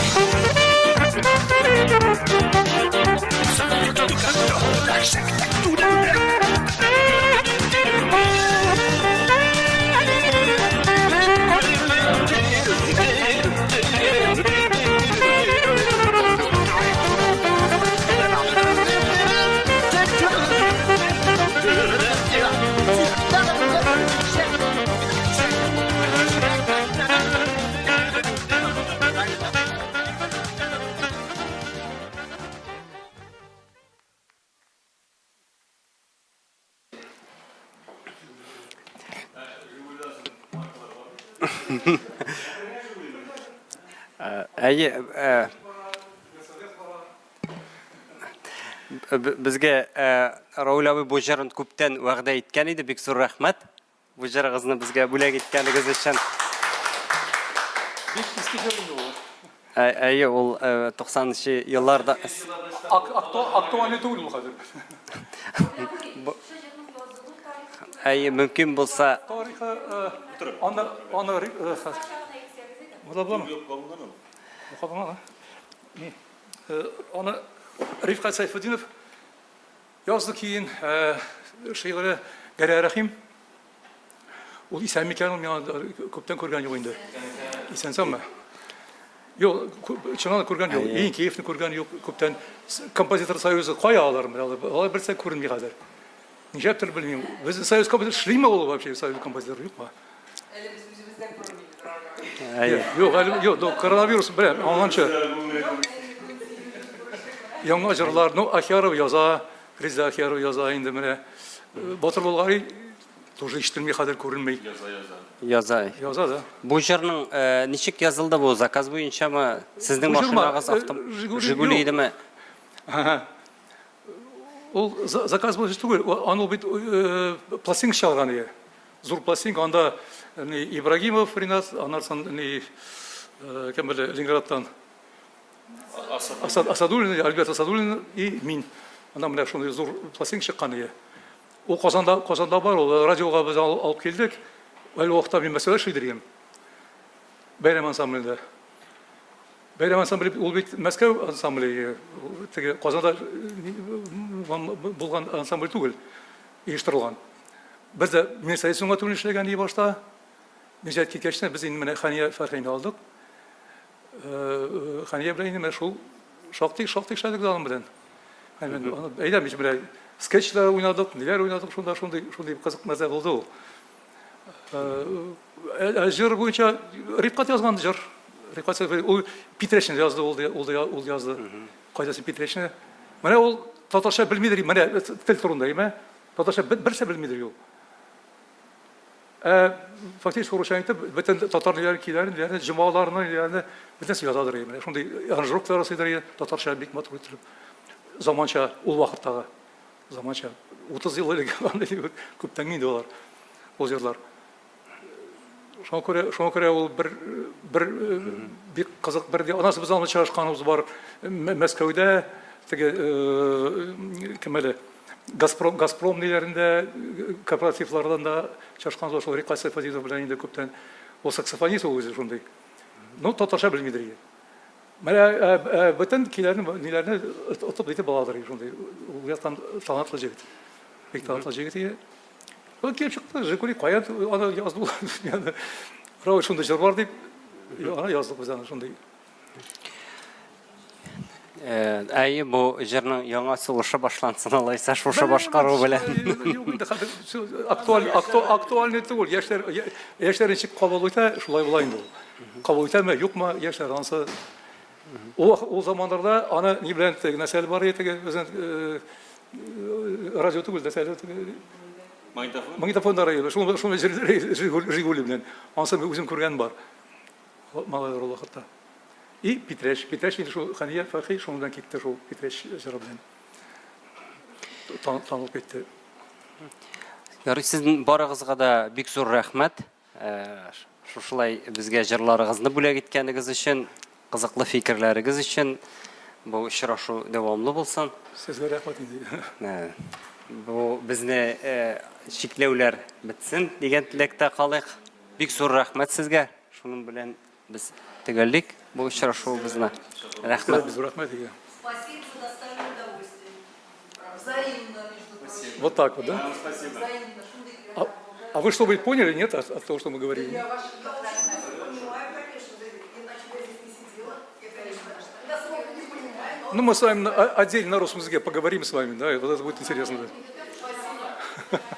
Әйе, безгә Рауль абый бу җырын күптән вәгъдә иткән иде, бик зур рәхмәт. Бу җырыгызны безгә бүләк иткәнегез өчен. Бик иске җыр инде ул. Әйе, ул 90нчы елларда. Актуальный түгел ул хәзер. Әйе, мөмкин булса. Тарихы аны аны Була буламы? Ни? Аны Рифкать Сәйфетдинов Язды киен шигыре Гәрәй Рәхим. Ул исән микән ул миңа күптән күргән юк инде. Исән саумы? Юк, чыннан да күргән юк. Еникеевны күргән юк күптән. Композитор союзы кая алар менә алар? Алар берсе күренми хәзер. Нишләптер белмим. Безнең союз композитор эшлиме ул вообще союз композитор юкмы? Әле без үзебез дә күрмибез. Әйе. Юк, әле юк, ну, коронавирус белән аңланчы. Яңа җырлар, ну, Ахияров яза, Риза Ахияров яза инде менә. Батыр Болгари тоже ишетелми хәзер күренми. Яза, яза. Яза. Яза, да. Бу җырның э, ничек язылды бу? Заказ буенчамы? Сезнең Бу җырмы? машинагыз Э, авто Жигули, Жигули юк. идеме? Ага. Ул заказ буенча түгел, аны ул бит э, пластинка чыгарган иде. Зур пластинка, анда ни Ибрагимов Ринат, аннан соң ни э, кем белә, Ленинградтан Асад, Асадуллин, Альберт Асадуллин и мин. Анда менә шундый зур пластинка чыккан иде. Ул Казанда, Казанда бар, ул радиога без алып килдек. Әле вакытта мин Мәскәүдә эшли идем. Бәйрәм ансамблендә. Бәйрәм ансамбле ул бит Мәскәү ансамбле, теге Казанда булган ансамбль түгел, оештырылган. Без дә Мирсәет Сөнгатуллин эшләгән иде башта. Мирсәет киткәч тә без инде менә Хәния Фәрхине алдык. Хәния белән инде менә шул шактый шактый эшләдек без аның белән. Әйдә, без менә скетчлар уйнадык, ниләр уйнадык шунда, шундый шундый кызык нәрсә булды ул. Ә җыр буенча Рифкать язган җыр. Рифкать Сәйфуллин, ул Питрәчне язды, ул ул язды. Кайда син Питрәчне? Менә ул татарча белмидер, менә тел турында, әйме? Татарча берсе белмидер ул. Ә фактически урысча әйтеп, бөтен татар ниләрен, көйләрен, ниләрне, җомгаларны, ниләрне бөтенесен язадыр иде. Менә шундый аранжировкалар ясыйдыр иде, татарча бик матур итеп. Заманча, ул вакыттагы заманча. 30 ел элек андый күптән инде алар ул җырлар. Шуңа күрә, шуңа күрә ул бер бер бик кызык бер анасы без аны чыгышканыбыз бар Мәскәүдә теге кем әле Газпром, Газпром ниләрендә, корпоративлардан да чашкан шул Рикай Сайфатдинов белән инде күптән. Ул саксофонист ул үзе шундый. Ну, татарча белмидер иде. Менә бөтен көйләрне, ниләрне отып итеп аладыр шундый. Ул яктан талантлы җегет. Бик талантлы җегет иде. Ул килеп чыкты, Жигули каян аны язды ул. Рау шундый җыр бар дип, аны яздык без аны шундый. Э, әйе, бу җырның яңа сулышы башлансын алайса шушы башкару белән. Юк инде хәзер актуаль актуальный түгел. Яшьләр яшьләр ничек кабул итә, шулай була инде ул. Кабул итәме, юкмы, яшьләр ансы ул ул заманнарда аны ни белән теге нәрсә бар иде теге безнең э, радио түгел, нәрсә теге Магнитофон. Магнитофоннар иде. Шуны шуны Жигули белән. Ансы үзем күргән бар. Малайлар ул вакытта. И Питрәч, Питрәч инде шул Хәния Фәрхи шуның белән китте шул Питрәч җыры белән. Танылып китте. Ярый, сезнең барыгызга да бик зур рәхмәт. Э, шушылай безгә җырларыгызны бүләк иткәнегез өчен, кызыклы фикерләрегез өчен. Бу очрашу дәвамлы булсын. Сезгә рәхмәт инде. Э, бу безне э, чикләүләр бетсен дигән теләктә калыйк. Бик зур рәхмәт сезгә. Шуның белән без төгәллик бу очрашуыбызны. Рәхмәт. Зур рәхмәт сезгә. Спасибо за доставленное удовольствие. Взаимно, между прочим. Вот так вот, да? Спасибо. Взаимно. Шундый А, а вы что-нибудь поняли, нет, от, от того, что мы говорили? Я ваши понимаю, конечно, иначе бы я здесь не сидела. Я, конечно, дословно не понимаю, но... Ну, мы с вами на, отдельно на русском языке поговорим с вами, да, и вот это будет интересно. Да. Спасибо.